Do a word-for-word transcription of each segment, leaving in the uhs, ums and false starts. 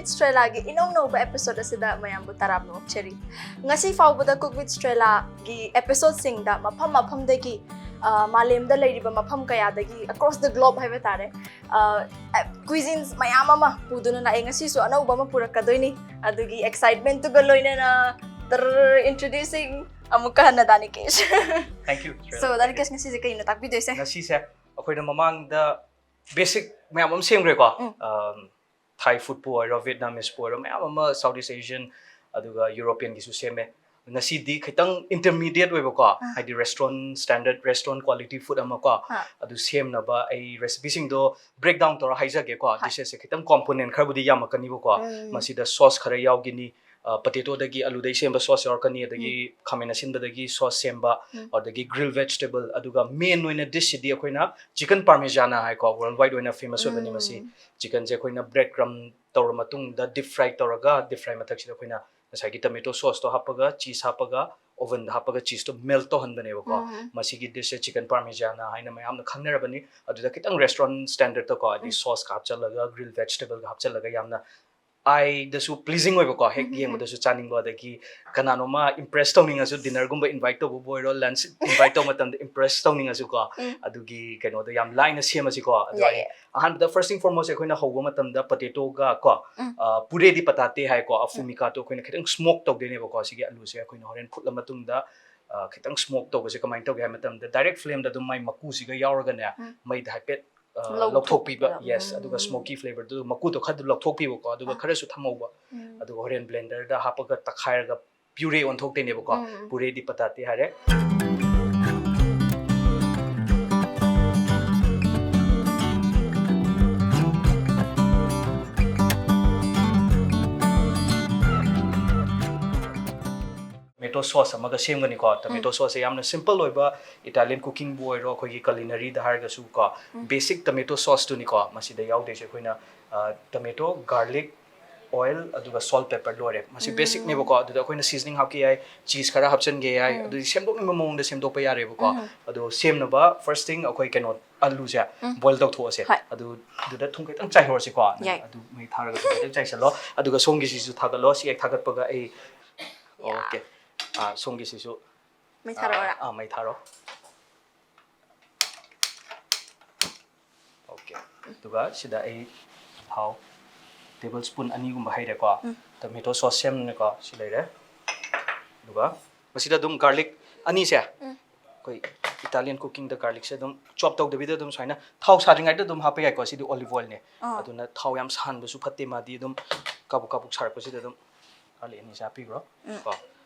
Strella ꯒꯤ ꯏꯅꯧ ꯅꯧꯕ episode ꯑꯁꯤꯗ ꯃꯌꯥꯝꯕꯨ ꯇꯔꯥꯝꯅ ꯑꯣꯛꯆꯔꯤ꯫ ꯉꯁꯤ ꯐꯥꯎꯕꯗ Cook with Strella ꯒꯤ episode ꯁꯤꯡꯗ ꯃꯐꯝ ꯃꯐꯝꯗꯒꯤ, ꯑ, ꯃꯥꯂꯦꯝꯗ ꯂꯩꯔꯤꯕ ꯃꯐꯝ ꯀꯌꯥꯗꯒꯤ, across the globe ꯍꯥꯏꯕ ꯇꯥꯔꯦ, ꯑ, cuisines ꯃꯌꯥꯝ ꯑꯃ ꯄꯨꯗꯨꯅ ꯂꯥꯛꯑꯦ꯫ ꯉꯁꯤꯁꯨ ꯑꯅꯧꯕ ꯑꯃ ꯄꯨꯔꯛꯀꯗꯣꯏꯅꯤ꯫ ꯑꯗꯨꯒꯤ excitement ꯇꯨꯒ ꯂꯣꯏꯅꯅ ꯇꯔ-, introducing ꯑꯃꯨꯛꯀ ꯍꯟꯅ ꯗꯥꯅꯤꯀꯦꯁ꯫ Thank you, Strella. So, ꯗꯥꯅꯤꯀꯦꯁ, ꯉꯁꯤꯁꯦ ꯀꯩꯅꯣ ꯇꯥꯛꯄꯤꯗꯣꯏꯁꯦ? ꯉꯁꯤꯁꯦ ꯑꯩꯈꯣꯏꯅ ꯃꯃꯥꯡꯗ basic ꯃꯌꯥꯝ ꯑꯃ ꯁꯦꯝꯈ꯭ꯔꯦꯀꯣ꯫ ꯎꯝ. ꯑꯝ, Thai foodꯄꯨ ꯑꯣꯏꯔꯣ, Vietnamese ꯄꯨ ꯑꯣꯏꯔꯣ, ꯃꯌꯥꯝ ꯑꯃ Southeast Asian, ꯑꯗꯨꯒ Europeanꯒꯤꯁꯨ ꯁꯦꯝꯃꯦ꯫ ꯉꯁꯤꯗꯤ ꯈꯤꯇꯪ intermediate ꯑꯣꯏꯕꯀꯣ, ꯑꯥ. ꯍꯥꯏꯗꯤ restaurant standard, restaurant quality food ꯑꯃꯀꯣ, ꯑꯥ. ꯑꯗꯨ ꯁꯦꯝꯅꯕ ꯑꯩ recipeꯁꯤꯡꯗꯣ breakdown ꯇꯧꯔ ꯍꯥꯏꯖꯒꯦꯀꯣ꯫ ꯍꯣꯏ. Dishesꯁꯦ ꯈꯤꯇꯪ component ꯈꯔꯕꯨꯗꯤ ꯌꯥꯝꯃꯛꯀꯅꯤꯕꯀꯣ꯫ ꯎꯝ. ꯃꯁꯤꯗ sauce ꯈꯔ ꯌꯥꯎꯒꯅꯤ, ꯑ, potatoꯗꯒꯤ, ꯑꯂꯨꯗꯒꯤ ꯁꯦꯝꯕ sauce ꯌꯥꯎꯔꯛꯀꯅꯤ, ꯑꯗꯒꯤ ꯈꯥꯃꯦꯟ ꯑꯁꯤꯟꯕꯗꯒꯤ sauce ꯁꯦꯝꯕ, ꯎꯝ. ꯑꯗꯒꯤ grill vegetable, ꯑꯗꯨꯒ main ꯑꯣꯏꯅ dishꯁꯤꯗꯤ ꯑꯩꯈꯣꯏꯅ chicken parmesan ꯍꯥꯏꯀꯣ, worldwide ꯑꯣꯏꯅ famous ꯑꯣꯏꯕꯅꯤ ꯃꯁꯤ꯫ ꯎꯝ. Chickenꯁꯦ ꯑꯩꯈꯣꯏꯅ bread crumb ꯇꯧꯔ ꯃꯇꯨꯡꯗ deep fry ꯇꯧꯔꯒ, deep fry ꯃꯊꯛꯁꯤꯗ ꯑꯩꯈꯣꯏꯅ ꯉꯁꯥꯏꯒꯤ tomato sauceꯇꯣ ꯍꯥꯞꯄꯒ, cheese ꯍꯥꯞꯄꯒ, ovenꯗ ꯍꯥꯞꯄꯒ cheeseꯇꯣ melt ꯇꯧꯍꯟꯕꯅꯦꯕꯀꯣ꯫ ꯎꯝ. ꯃꯁꯤꯒꯤ dishꯁꯦ chicken parmesan ꯍꯥꯏꯅ ꯃꯌꯥꯝꯅ ꯈꯪꯅꯔꯕꯅꯤ꯫ ꯑꯗꯨꯗ ꯈꯤꯇꯪ restaurant standardꯇꯀꯣ, ꯍꯥꯏꯗꯤ ꯎꯝ. sauceꯀ ꯍꯥꯞꯆꯜꯂꯒ, grill vegetableꯒ ꯍꯥꯞꯆꯜꯂꯒ, ꯌꯥꯝꯅ eyeꯗꯁꯨ pleasing ꯑꯣꯏꯕꯀꯣ, ꯍꯦꯛ ꯎꯝ, ꯎꯝ, ꯎꯝ. ꯌꯦꯡꯕꯗꯁꯨ ꯆꯥꯅꯤꯡꯕ, ꯑꯗꯒꯤ ꯀꯅꯥꯅꯣꯝꯃ impress ꯇꯧꯅꯤꯡꯉꯁꯨ, dinnerꯒꯨꯝꯕ invite ꯇꯧꯕꯕꯨ ꯑꯣꯏꯔꯣ, lunch invite ꯇꯧꯕ ꯃꯇꯝꯗ impress ꯇꯧꯅꯤꯡꯉꯁꯨꯀꯣ, ꯎꯝ. ꯑꯗꯨꯒꯤ ꯀꯩꯅꯣꯗꯣ ꯌꯥꯝ ꯂꯥꯏꯅ ꯁꯦꯝꯃꯁꯤꯀꯣ꯫ ꯑꯗꯣ ꯌꯥꯏ, ꯑꯩ ꯌꯥꯏ. ꯑꯍꯥꯟꯕꯗ first and foremost ꯑꯩꯈꯣꯏꯅ ꯍꯧꯕ ꯃꯇꯝꯗ potatoꯒ ꯀꯣ, ꯎꯝ. ꯑ, puree de patate ꯍꯥꯏꯀꯣ, ꯎꯝ. ꯑꯐꯨꯃꯤꯀꯥꯇꯣ ꯑꯩꯈꯣꯏꯅ ꯈꯤꯇꯪ smoke ꯇꯧꯗꯣꯏꯅꯦꯕꯀꯣ꯫ ꯁꯤꯒꯤ ꯑꯂꯨꯁꯦ ꯑꯩꯈꯣꯏꯅ ꯍꯣꯔꯦꯟ ꯐꯨꯠꯂ ꯃꯇꯨꯡꯗ, ꯑ, ꯈꯤꯇꯪ smoke ꯇꯧꯕꯁꯦ ꯀꯃꯥꯏꯅ ꯇꯧꯒꯦ ꯍꯥꯏꯕ ꯃꯇꯝꯗ, direct flameꯗ ꯑꯗꯨꯝ ꯃꯥꯏ ꯃꯀꯨꯁꯤꯒ ꯌꯥꯎꯔꯒꯅꯦ, ꯎꯝ. ꯃꯩꯗ ꯍꯥꯏꯐꯦꯠ, ꯑ, ꯂꯧꯊꯣꯛꯄꯤꯕ. ꯂꯧꯊꯣꯛꯄꯤꯕ, yes, ꯎꯝ. ꯑꯗꯨꯒ smoky flavorꯗꯨ ꯃꯀꯨꯗꯣ ꯈꯔ ꯂꯧꯊꯣꯛꯄꯤꯕꯀꯣ, ꯑꯗꯨꯒ ꯑ. ꯈꯔꯁꯨ ꯊꯝꯍꯧꯕ, ꯎꯝ. ꯑꯗꯨꯒ ꯍꯣꯔꯦꯟ blenderꯗ ꯍꯥꯞꯄꯒ ꯇꯛꯈꯥꯏꯔꯒ puree ꯑꯣꯟꯊꯣꯛꯇꯣꯏꯅꯦꯕꯀꯣ꯫ ꯎꯝ. Puree de patate ꯍꯥꯏꯔꯦ꯫ Tomato sauce ꯑꯃꯒ ꯁꯦꯝꯒꯅꯤꯀꯣ꯫ Tomato ꯎꯝ. sauceꯁꯦ ꯌꯥꯝꯅ simple ꯑꯣꯏꯕ, Italian cookingꯕꯨ ꯑꯣꯏꯔꯣ, ꯑꯩꯈꯣꯏꯒꯤ culinaryꯗ ꯍꯥꯏꯔꯒꯁꯨ ꯀꯣ, ꯎꯝ. basic tomato sauceꯇꯨꯅꯤꯀꯣ ꯃꯁꯤꯗ ꯌꯥꯎꯗꯣꯏꯁꯦ꯫ ꯑꯩꯈꯣꯏꯅ, ꯑ, tomato, garlic, ꯑꯣꯏꯜ, ꯑꯗꯨꯒ ꯁꯣꯜꯠ, ꯄꯦꯄꯔ, ꯂꯣꯏꯔꯦ꯫ ꯃꯁꯤ ꯕꯦꯁꯤꯛꯅꯦꯕꯀꯣ꯫ ꯑꯗꯨꯗ ꯑꯩꯈꯣꯏꯅ ꯁꯤꯖꯅꯤꯡ ꯍꯥꯞꯀꯦ ꯌꯥꯏ, ꯆꯤꯁ ꯈꯔ ꯍꯥꯞꯆꯤꯟꯒꯦ ꯌꯥꯏ, ꯑꯗꯨꯗꯤ ꯁꯦꯝꯗꯣꯛꯅꯤꯡꯕ ꯃꯑꯣꯡꯗ ꯁꯦꯝꯗꯣꯛꯄ ꯌꯥꯔꯦꯕꯀꯣ꯫ ꯑꯗꯣ ꯁꯦꯝꯅꯕ ꯐꯥꯔꯁ ꯊꯤꯡ ꯑꯩꯈꯣꯏ ꯀꯩꯅꯣ, ꯑꯂꯨꯁꯦ ꯕꯣꯏꯜ ꯇꯧꯊꯣꯛꯑꯁꯦ꯫ ꯍꯣꯏ꯫ ꯑꯗꯨ ꯑꯗꯨꯗ ꯊꯨꯝ ꯈꯤꯇꯪ ꯆꯥꯏꯍꯧꯔꯁꯤꯀꯣ꯫ ꯌꯥꯏ꯫ ꯑꯗꯨ ꯃꯩ ꯊꯥꯔꯒ ꯊꯨꯝ ꯈꯤꯇꯪ ꯆꯥꯏꯁꯜꯂꯣ꯫ ꯑꯗꯨꯒ ꯁꯣꯝꯒꯤꯁꯤꯁꯨ ꯊꯥꯒꯠꯂꯣ꯫ ꯁꯤ ꯍꯦꯛ ꯊꯥꯒꯠꯄꯒ ꯑꯩ ꯑꯣꯀꯦ꯫ ꯑꯥ, ꯁꯣꯝꯒꯤꯁꯤꯁꯨ ꯃꯩ ꯊꯥꯔꯛꯑꯣꯔꯥ? ꯑꯥ, ꯃꯩ ꯊꯥꯔꯣ꯫ ꯑꯣꯀꯦ꯫ ꯑꯗꯨꯒ ꯁꯤꯗ ꯑꯩ ꯊꯥꯎ ꯇꯦꯕꯜ ꯁ꯭ꯄꯨꯟ ꯑꯅꯤꯒꯨꯝꯕ ꯍꯩꯔꯦꯀꯣ꯫ Tomato sauce ꯁꯦꯝꯅꯤꯀꯣ꯫ ꯁꯤ ꯂꯩꯔꯦ꯫ ꯑꯗꯨꯒ ꯃꯁꯤꯗ ꯑꯗꯨꯝ ꯒꯥꯔꯂꯤꯛ ꯑꯅꯤꯁꯦ, ꯑꯩꯈꯣꯏ ꯏꯇꯥꯂꯤꯌꯟ ꯀꯨꯀꯤꯡꯗ ꯒꯥꯔꯂꯤꯛꯁꯦ ꯑꯗꯨꯝ ꯆꯣꯞ ꯇꯧꯗꯕꯤꯗ ꯑꯗꯨꯝ ꯁꯨꯃꯥꯏꯅ ꯊꯥꯎ ꯁꯥꯗ꯭ꯔꯤꯉꯩꯗ ꯑꯗꯨꯝ ꯍꯥꯞꯄ ꯌꯥꯏꯀꯣ꯫ ꯁꯤꯗꯤ ꯑꯣꯂꯤꯚ ꯑꯣꯏꯜꯅꯦ꯫ ꯑꯥ꯫ ꯑꯗꯨꯅ ꯊꯥꯎ ꯌꯥꯝ ꯁꯥꯍꯟꯕꯁꯨ ꯐꯠꯇꯦ꯫ ꯃꯥꯗꯤ ꯑꯗꯨꯝ ꯀꯥꯕꯨꯛ ꯀꯥꯕꯨꯛ ꯁꯥꯔꯛꯄꯁꯤꯗ ꯑꯗꯨꯝ ꯒꯥꯔꯂꯤꯛ ꯑꯅꯤꯁꯦ ꯍꯥꯞꯄꯤꯈ꯭ꯔꯣ꯫ ꯀꯣ꯫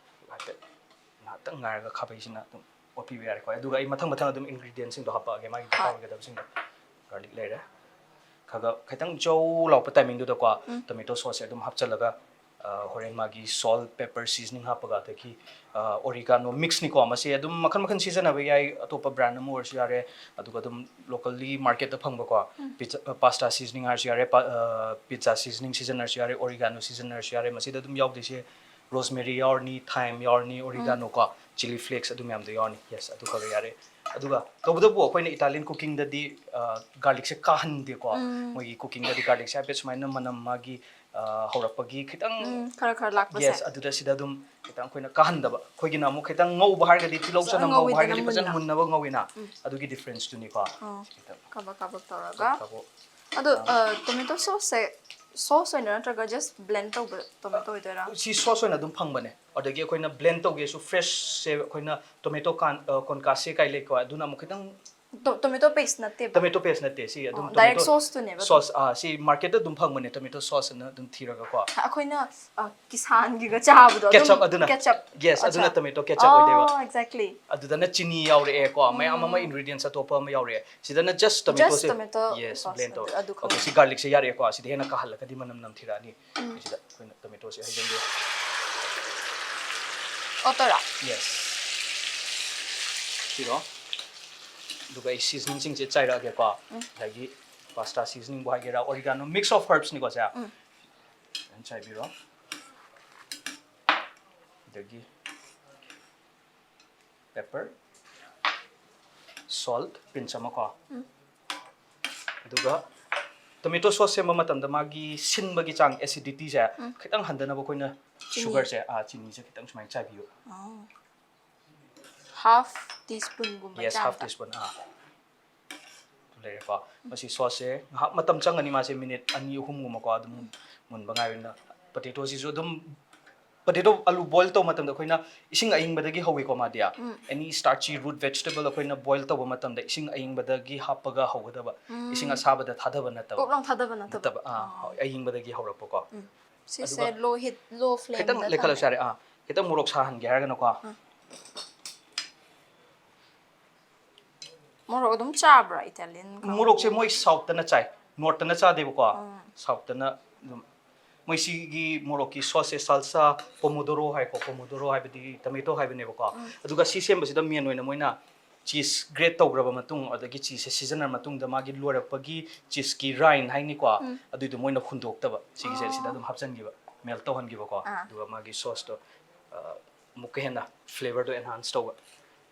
ꯍꯥꯏꯐꯦꯠ ꯉꯥꯏꯍꯥꯛꯇꯪ ꯉꯥꯏꯔꯒ ꯈꯥꯕꯩꯁꯤꯅ ꯑꯗꯨꯝ ꯑꯣꯠꯄꯤꯕ ꯌꯥꯔꯦꯀꯣ꯫ ꯑꯗꯨꯒ ꯑꯩ ꯃꯊꯪ ꯃꯊꯪ ꯑꯗꯨꯝ ꯏꯟꯒ꯭ꯔꯤꯗꯤꯌꯦꯟꯁꯤꯡꯗꯣ ꯍꯥꯞꯄꯛꯑꯒꯦ, ꯃꯥꯒꯤ ꯗꯔꯀꯥꯔ ꯑꯣꯏꯒꯗꯕꯁꯤꯡꯗꯣ꯫ ꯒꯥꯔꯂꯤꯛ ꯂꯩꯔꯦ꯫ ꯈꯔ ꯈꯔ ꯈꯤꯇꯪ ꯆꯧ ꯂꯥꯎꯔꯛꯄ ꯇꯥꯏꯃꯤꯡꯗꯨꯗꯀꯣ, ꯇꯣꯃꯦꯇꯣ ꯁꯣꯁꯁꯦ ꯑꯗꯨꯝ ꯍꯥꯞꯆꯤꯜꯂꯒ, ꯑ, ꯍꯣꯔꯦꯟ ꯃꯥꯒꯤ ꯁꯣꯜꯠ, ꯄꯦꯄꯔ, ꯁꯤꯖꯅꯤꯡ ꯍꯥꯞꯄꯒ, ꯑꯗꯒꯤ, ꯑ, ꯑꯣꯔꯤꯒꯥꯅꯣ ꯃꯤꯛꯁꯅꯤꯀꯣ꯫ ꯃꯁꯤ ꯑꯗꯨꯝ ꯃꯈꯜ ꯃꯈꯜ ꯁꯤꯖꯤꯟꯅꯕ ꯌꯥꯏ, ꯑꯇꯣꯞꯄ ꯕ꯭ꯔꯥꯟ ꯑꯃ ꯑꯣꯏꯔꯁꯨ ꯌꯥꯔꯦ, ꯑꯗꯨꯒ ꯑꯗꯨꯝ ꯂꯣꯀꯦꯜꯂꯤ ꯃꯥꯔꯀꯦꯠꯇ ꯐꯪꯕꯀꯣ꯫ ꯄꯤꯖ-, ꯑ, ꯄꯥꯁꯇꯥ ꯁꯤꯖꯅꯤꯡ ꯍꯥꯏꯔꯁꯨ ꯌꯥꯔꯦ, ꯄ-, ꯑ, ꯄꯤꯖꯥ ꯁꯤꯖꯅꯤꯡ ꯁꯤꯖꯤꯟꯅꯔꯁꯨ ꯌꯥꯔꯦ, ꯑꯣꯔꯤꯒꯥꯅꯣ ꯁꯤꯖꯤꯟꯅꯔꯁꯨ ꯌꯥꯔꯦ꯫ ꯃꯁꯤꯗ ꯑꯗꯨꯝ ꯌꯥꯎꯗꯣꯏꯁꯦ ꯔꯣꯁꯃꯦꯔꯤ ꯌꯥꯎꯔꯅꯤ, ꯊꯥꯏꯝ ꯌꯥꯎꯔꯅꯤ, ꯑꯣꯔꯤꯒꯥꯅꯣꯀꯣ, ꯆꯤꯂꯤ ꯐ꯭ꯂꯦꯛꯁ, ꯑꯗꯨ ꯃꯌꯥꯝꯗꯣ ꯌꯥꯎꯔꯅꯤ꯫ ꯌꯦꯁ, ꯑꯗꯨ ꯈꯔ ꯌꯥꯔꯦ꯫ ꯑꯗꯨꯒ ꯇꯧꯕꯇꯕꯨ ꯑꯩꯈꯣꯏꯅ ꯏꯇꯥꯂꯤꯌꯟ ꯀꯨꯀꯤꯡꯗꯗꯤ, ꯑ, ꯒꯥꯔꯂꯤꯛꯁꯦ ꯀꯥꯍꯟꯗꯦꯀꯣ꯫ ꯃꯣꯏꯒꯤ ꯀꯨꯀꯤꯡꯗꯗꯤ ꯒꯥꯔꯂꯤꯛꯁꯦ ꯍꯥꯏꯐꯦꯠ ꯁꯨꯃꯥꯏꯅ ꯃꯅꯝ ꯃꯥꯒꯤ, ꯑ, ꯍꯧꯔꯛꯄꯒꯤ ꯈꯤꯇꯪ, ꯎꯝ, ꯈꯔ ꯈꯔ ꯂꯥꯛꯄꯁꯦ꯫ ꯌꯦꯁ, ꯑꯗꯨꯗ ꯁꯤꯗ ꯑꯗꯨꯝ ꯈꯤꯇꯪ ꯑꯩꯈꯣꯏꯅ ꯀꯥꯍꯟꯗꯕ꯫ ꯑꯩꯈꯣꯏꯒꯤꯅ ꯑꯃꯨꯛ ꯈꯤꯇꯪ ꯉꯧꯕ ꯍꯥꯏꯔꯒꯗꯤ, ꯇꯤꯜꯍꯧ ꯐꯖꯅ ꯆꯅꯝ ꯉꯧꯕ ꯉꯧꯋꯤꯗꯅ ꯍꯥꯏꯔꯒꯗꯤ ꯐꯖꯅ ꯃꯨꯟꯅ꯫ ꯃꯨꯟꯅꯕ ꯉꯧꯋꯤꯅ꯫ ꯑꯗꯨꯒꯤ ꯗꯤꯐ꯭ꯔꯦꯟꯁꯇꯨꯅꯤꯀꯣ꯫ ꯑꯣ, ꯈꯤꯇꯪ ꯀꯥꯕꯛ ꯀꯥꯕꯛ ꯇꯧꯔꯒ꯫ ꯀꯥꯕꯛ꯫ ꯑꯗꯣ, ꯑ, ꯇꯣꯃꯦꯇꯣ ꯁꯣꯁꯁꯦ ꯁꯣꯁ ꯑꯣꯏꯅ ꯅꯠꯇ꯭ꯔꯒ just blend ꯇꯧꯕ ꯇꯣꯃꯦꯇꯣ ꯑꯣꯏꯗꯣꯏꯔꯥ? ꯁꯤ ꯁꯣꯁ ꯑꯣꯏꯅ ꯑꯗꯨꯝ ꯐꯪꯕꯅꯦ꯫ ꯑꯗꯒꯤ ꯑꯩꯈꯣꯏꯅ ꯕ꯭ꯂꯦꯟ ꯇꯧꯒꯦꯁꯨ ꯐ꯭ꯔꯦꯁꯁꯦ ꯑꯩꯈꯣꯏꯅ ꯇꯣꯃꯦꯇꯣ ꯀꯥꯟ-, ꯑ, ꯀꯣꯟꯀꯥꯁꯦ ꯀꯥꯏ ꯂꯩꯀꯣ, ꯑꯗꯨꯅ ꯑꯃꯨꯛ ꯈꯤꯇꯪ ꯇꯣ-, ꯇꯣꯃꯦꯇꯣ ꯄꯦꯁ ꯅꯠꯇꯦꯕ? ꯇꯣꯃꯦꯇꯣ ꯄꯦꯁ ꯅꯠꯇꯦ, ꯁꯤ ꯑꯗꯨꯝ ꯑꯣ, direct ꯇꯣꯃꯦꯇꯣ ꯁꯣꯁꯇꯨꯅꯦꯕ ꯑꯗꯨꯝ? ꯁꯣꯁ, ꯑꯥ, ꯁꯤ ꯃꯥꯔꯀꯦꯠꯇ ꯑꯗꯨꯝ ꯐꯪꯕꯅꯦ, ꯇꯣꯃꯦꯇꯣ ꯁꯣꯁ ꯑꯅ ꯑꯗꯨꯝ ꯊꯤꯔꯒꯀꯣ꯫ ꯑꯩꯈꯣꯏꯅ, ꯑ, ꯀꯤꯁꯥꯟꯒꯤꯒ ꯆꯥꯕꯗꯣ ꯑꯗꯨꯝ ꯀꯦꯆꯞ ꯑꯗꯨꯅ꯫ ꯀꯦꯆꯞ꯫ ꯌꯦꯁ, ꯑꯗꯨꯅ ꯑꯠꯆꯥ꯫ ꯇꯣꯃꯦꯇꯣ ꯀꯦꯆꯞ ꯑꯣꯏꯗꯣꯏꯕ꯫ ꯑꯣ, exactly꯫ ꯑꯗꯨꯗꯅ ꯆꯤꯅꯤ ꯌꯥꯎꯔꯛꯑꯦꯀꯣ, ꯃꯌꯥꯝ ꯑꯃ ꯏꯟꯒ꯭ꯔꯤꯗꯤꯌꯦꯟꯁ ꯑꯇꯣꯞꯄ ꯑꯃ ꯌꯥꯎꯔꯛꯑꯦ꯫ ꯁꯤꯗꯅ ꯖꯁ ꯇꯣꯃꯦꯇꯣꯁꯦ꯫ ꯇꯣꯃꯦꯇꯣ ꯌꯦꯁ, ꯁꯣꯁ ꯕ꯭ꯂꯦꯟ ꯇꯧꯔꯦ꯫ ꯑꯗꯨ ꯈꯪꯉꯦ꯫ ꯑꯣꯀꯦ, ꯁꯤ ꯒꯥꯔꯂꯤꯛꯁꯦ ꯌꯥꯔꯛꯑꯦꯀꯣ, ꯁꯤꯗꯤ ꯍꯦꯟꯅ ꯀꯥꯍꯜꯂꯒꯗꯤ ꯃꯅꯝ ꯅꯝꯊꯤꯔꯛꯑꯅꯤ꯫ ꯁꯤꯗ ꯑꯩꯈꯣꯏꯅ ꯇꯣꯃꯦꯇꯣꯁꯦ ꯍꯩꯖꯤꯟꯕꯤꯔꯦ꯫ ꯑꯣꯠꯇꯣꯏꯔꯥ? ꯌꯦꯁ꯫ ꯁꯤꯔꯣ꯫ ꯑꯗꯨꯒ ꯑꯩ ꯁꯤꯖꯅꯤꯡꯁꯤꯡꯁꯦ ꯆꯥꯏꯔꯛꯑꯒꯦꯀꯣ꯫ ꯉꯁꯥꯏꯒꯤ ꯄꯥꯁꯇꯥ ꯁꯤꯖꯅꯤꯡꯕꯨ ꯍꯥꯏꯒꯦꯔꯥ, ꯑꯣꯔꯤꯒꯥꯅꯣ, mix of herbs ꯅꯤꯀꯣ ꯁꯦ꯫ ꯆꯥꯏꯕꯤꯔꯣ꯫ ꯑꯗꯒꯤ pepper, salt pinch ꯑꯃ ꯀꯣ꯫ ꯎꯝ꯫ ꯑꯗꯨꯒ tomato sauce ꯁꯦꯝꯕ ꯃꯇꯝꯗ ꯃꯥꯒꯤ ꯁꯤꯟꯕꯒꯤ ꯆꯥꯡ, acidity ꯁꯦ ꯎꯝ꯫ ꯈꯤꯇꯪ ꯍꯟꯊꯅꯕ ꯑꯩꯈꯣꯏꯅ ꯆꯤꯅꯤ꯫ sugar ꯁꯦ, ꯑꯥ, ꯆꯤꯅꯤꯁꯦ ꯈꯤꯇꯪ ꯁꯨꯃꯥꯏꯅ ꯆꯥꯏꯕꯤꯌꯨ꯫ ꯑꯣ꯫ Half teaspoon ꯒꯨꯝꯕ Yes, half ꯆꯥꯡꯗ꯫ Teaspoon, ꯑꯥ꯫ ꯑꯗꯨ ꯂꯩꯔꯦꯀꯣ꯫ ꯃꯁꯤ sauce ꯁꯦ ꯉꯥꯏꯍꯥꯛ ꯃꯇꯝ ꯆꯪꯒꯅꯤ, ꯃꯥꯁꯦ minute ꯑꯅꯤ ꯑꯍꯨꯝꯒꯨꯝꯕꯀꯣ ꯑꯗꯨꯝ ꯃꯨꯟꯕ ꯉꯥꯏꯕꯅꯤꯅ꯫ Potato ꯁꯤꯁꯨ ꯑꯗꯨꯝ, potato, ꯑꯂꯨ boil ꯇꯧꯕ ꯃꯇꯝꯗ ꯑꯩꯈꯣꯏꯅ ꯏꯁꯤꯡ ꯑꯏꯪꯕꯗꯒꯤ ꯍꯧꯋꯤꯀꯣ ꯃꯥꯗꯤ꯫ ꯎꯝ꯫ Any starchy root vegetable ꯑꯩꯈꯣꯏꯅ boil ꯇꯧꯕ ꯃꯇꯝꯗ ꯏꯁꯤꯡ ꯑꯏꯪꯕꯗꯒꯤ ꯍꯥꯞꯄꯒ ꯍꯧꯒꯗꯕ꯫ ꯎꯝ꯫ ꯏꯁꯤꯡ ꯑꯁꯥꯕꯗ ꯊꯥꯗꯕ ꯅꯠꯇꯕ꯫ ꯄꯣꯞ ꯂꯥꯎ ꯊꯥꯗꯕ ꯅꯠꯇꯕ꯫ ꯅꯠꯇꯕ, ꯑꯥ, ꯑꯣ꯫ ꯑꯏꯪꯕꯗꯒꯤ ꯍꯧꯔꯛꯄꯀꯣ꯫ ꯎꯝ꯫ ꯁꯤꯁꯦ ꯑꯗꯨꯒ low heat, low flame ꯈꯤꯇꯪ ꯗ ꯂꯩꯈꯠꯂꯁꯨ ꯊꯝꯃꯦ꯫ ꯌꯥꯔꯦ꯫ ꯑꯥ, ꯈꯤꯇꯪ ꯃꯣꯔꯣꯛ ꯁꯥꯍꯟꯒꯦ ꯍꯥꯏꯔꯒꯅꯀꯣ꯫ ꯎꯝ꯫ ꯃꯣꯔꯣꯛ ꯑꯗꯨꯝ ꯆꯥꯕ꯭ꯔꯥ Italian ꯀꯥꯡꯕꯨ? ꯃꯣꯔꯣꯛꯁꯦ ꯃꯣꯏ south ꯇꯅ ꯆꯥꯏ, north ꯇꯅ ꯆꯥꯗꯦꯕꯀꯣ꯫ ꯎꯝ꯫ South ꯇꯅ ꯑꯗꯨꯝ, ꯃꯣꯏ ꯁꯤꯒꯤ ꯃꯣꯔꯣꯛꯀꯤ sauce ꯁꯦ salsa pomodoro ꯍꯥꯏꯀꯣ, pomodoro ꯍꯥꯏꯕꯗꯤ tomato ꯍꯥꯏꯕꯅꯦꯕꯀꯣ꯫ ꯎꯝ꯫ ꯑꯗꯨꯒ ꯁꯤ ꯁꯦꯝꯕꯁꯤꯗ main ꯑꯣꯏꯅ ꯃꯣꯏꯅ cheese grate ꯇꯧꯈ꯭ꯔꯕ ꯃꯇꯨꯡ, ꯑꯗꯒꯤ cheese ꯁꯦ ꯁꯤꯖꯤꯟꯅꯔ ꯃꯇꯨꯡꯗ ꯃꯥꯒꯤ ꯂꯣꯏꯔꯛꯄꯒꯤ cheese ꯀꯤ rind ꯍꯥꯏꯅꯤꯀꯣ, ꯎꯝ꯫ ꯑꯗꯨꯏꯗꯣ ꯃꯣꯏꯅ ꯍꯨꯟꯗꯣꯛꯇꯕ, ꯁꯤꯒꯤꯁꯦ ꯁꯤꯗ ꯑꯣ꯫ ꯑꯗꯨꯝ ꯍꯥꯞꯆꯤꯟꯈꯤꯕ, melt ꯇꯧꯍꯟꯈꯤꯕꯀꯣ꯫ ꯑꯥ꯫ ꯑꯗꯨꯒ ꯃꯥꯒꯤ sauce ꯇꯣ, ꯑ, ꯑꯃꯨꯛꯀ ꯍꯦꯟꯅ flavour ꯗꯣ enhance ꯇꯧꯕ꯫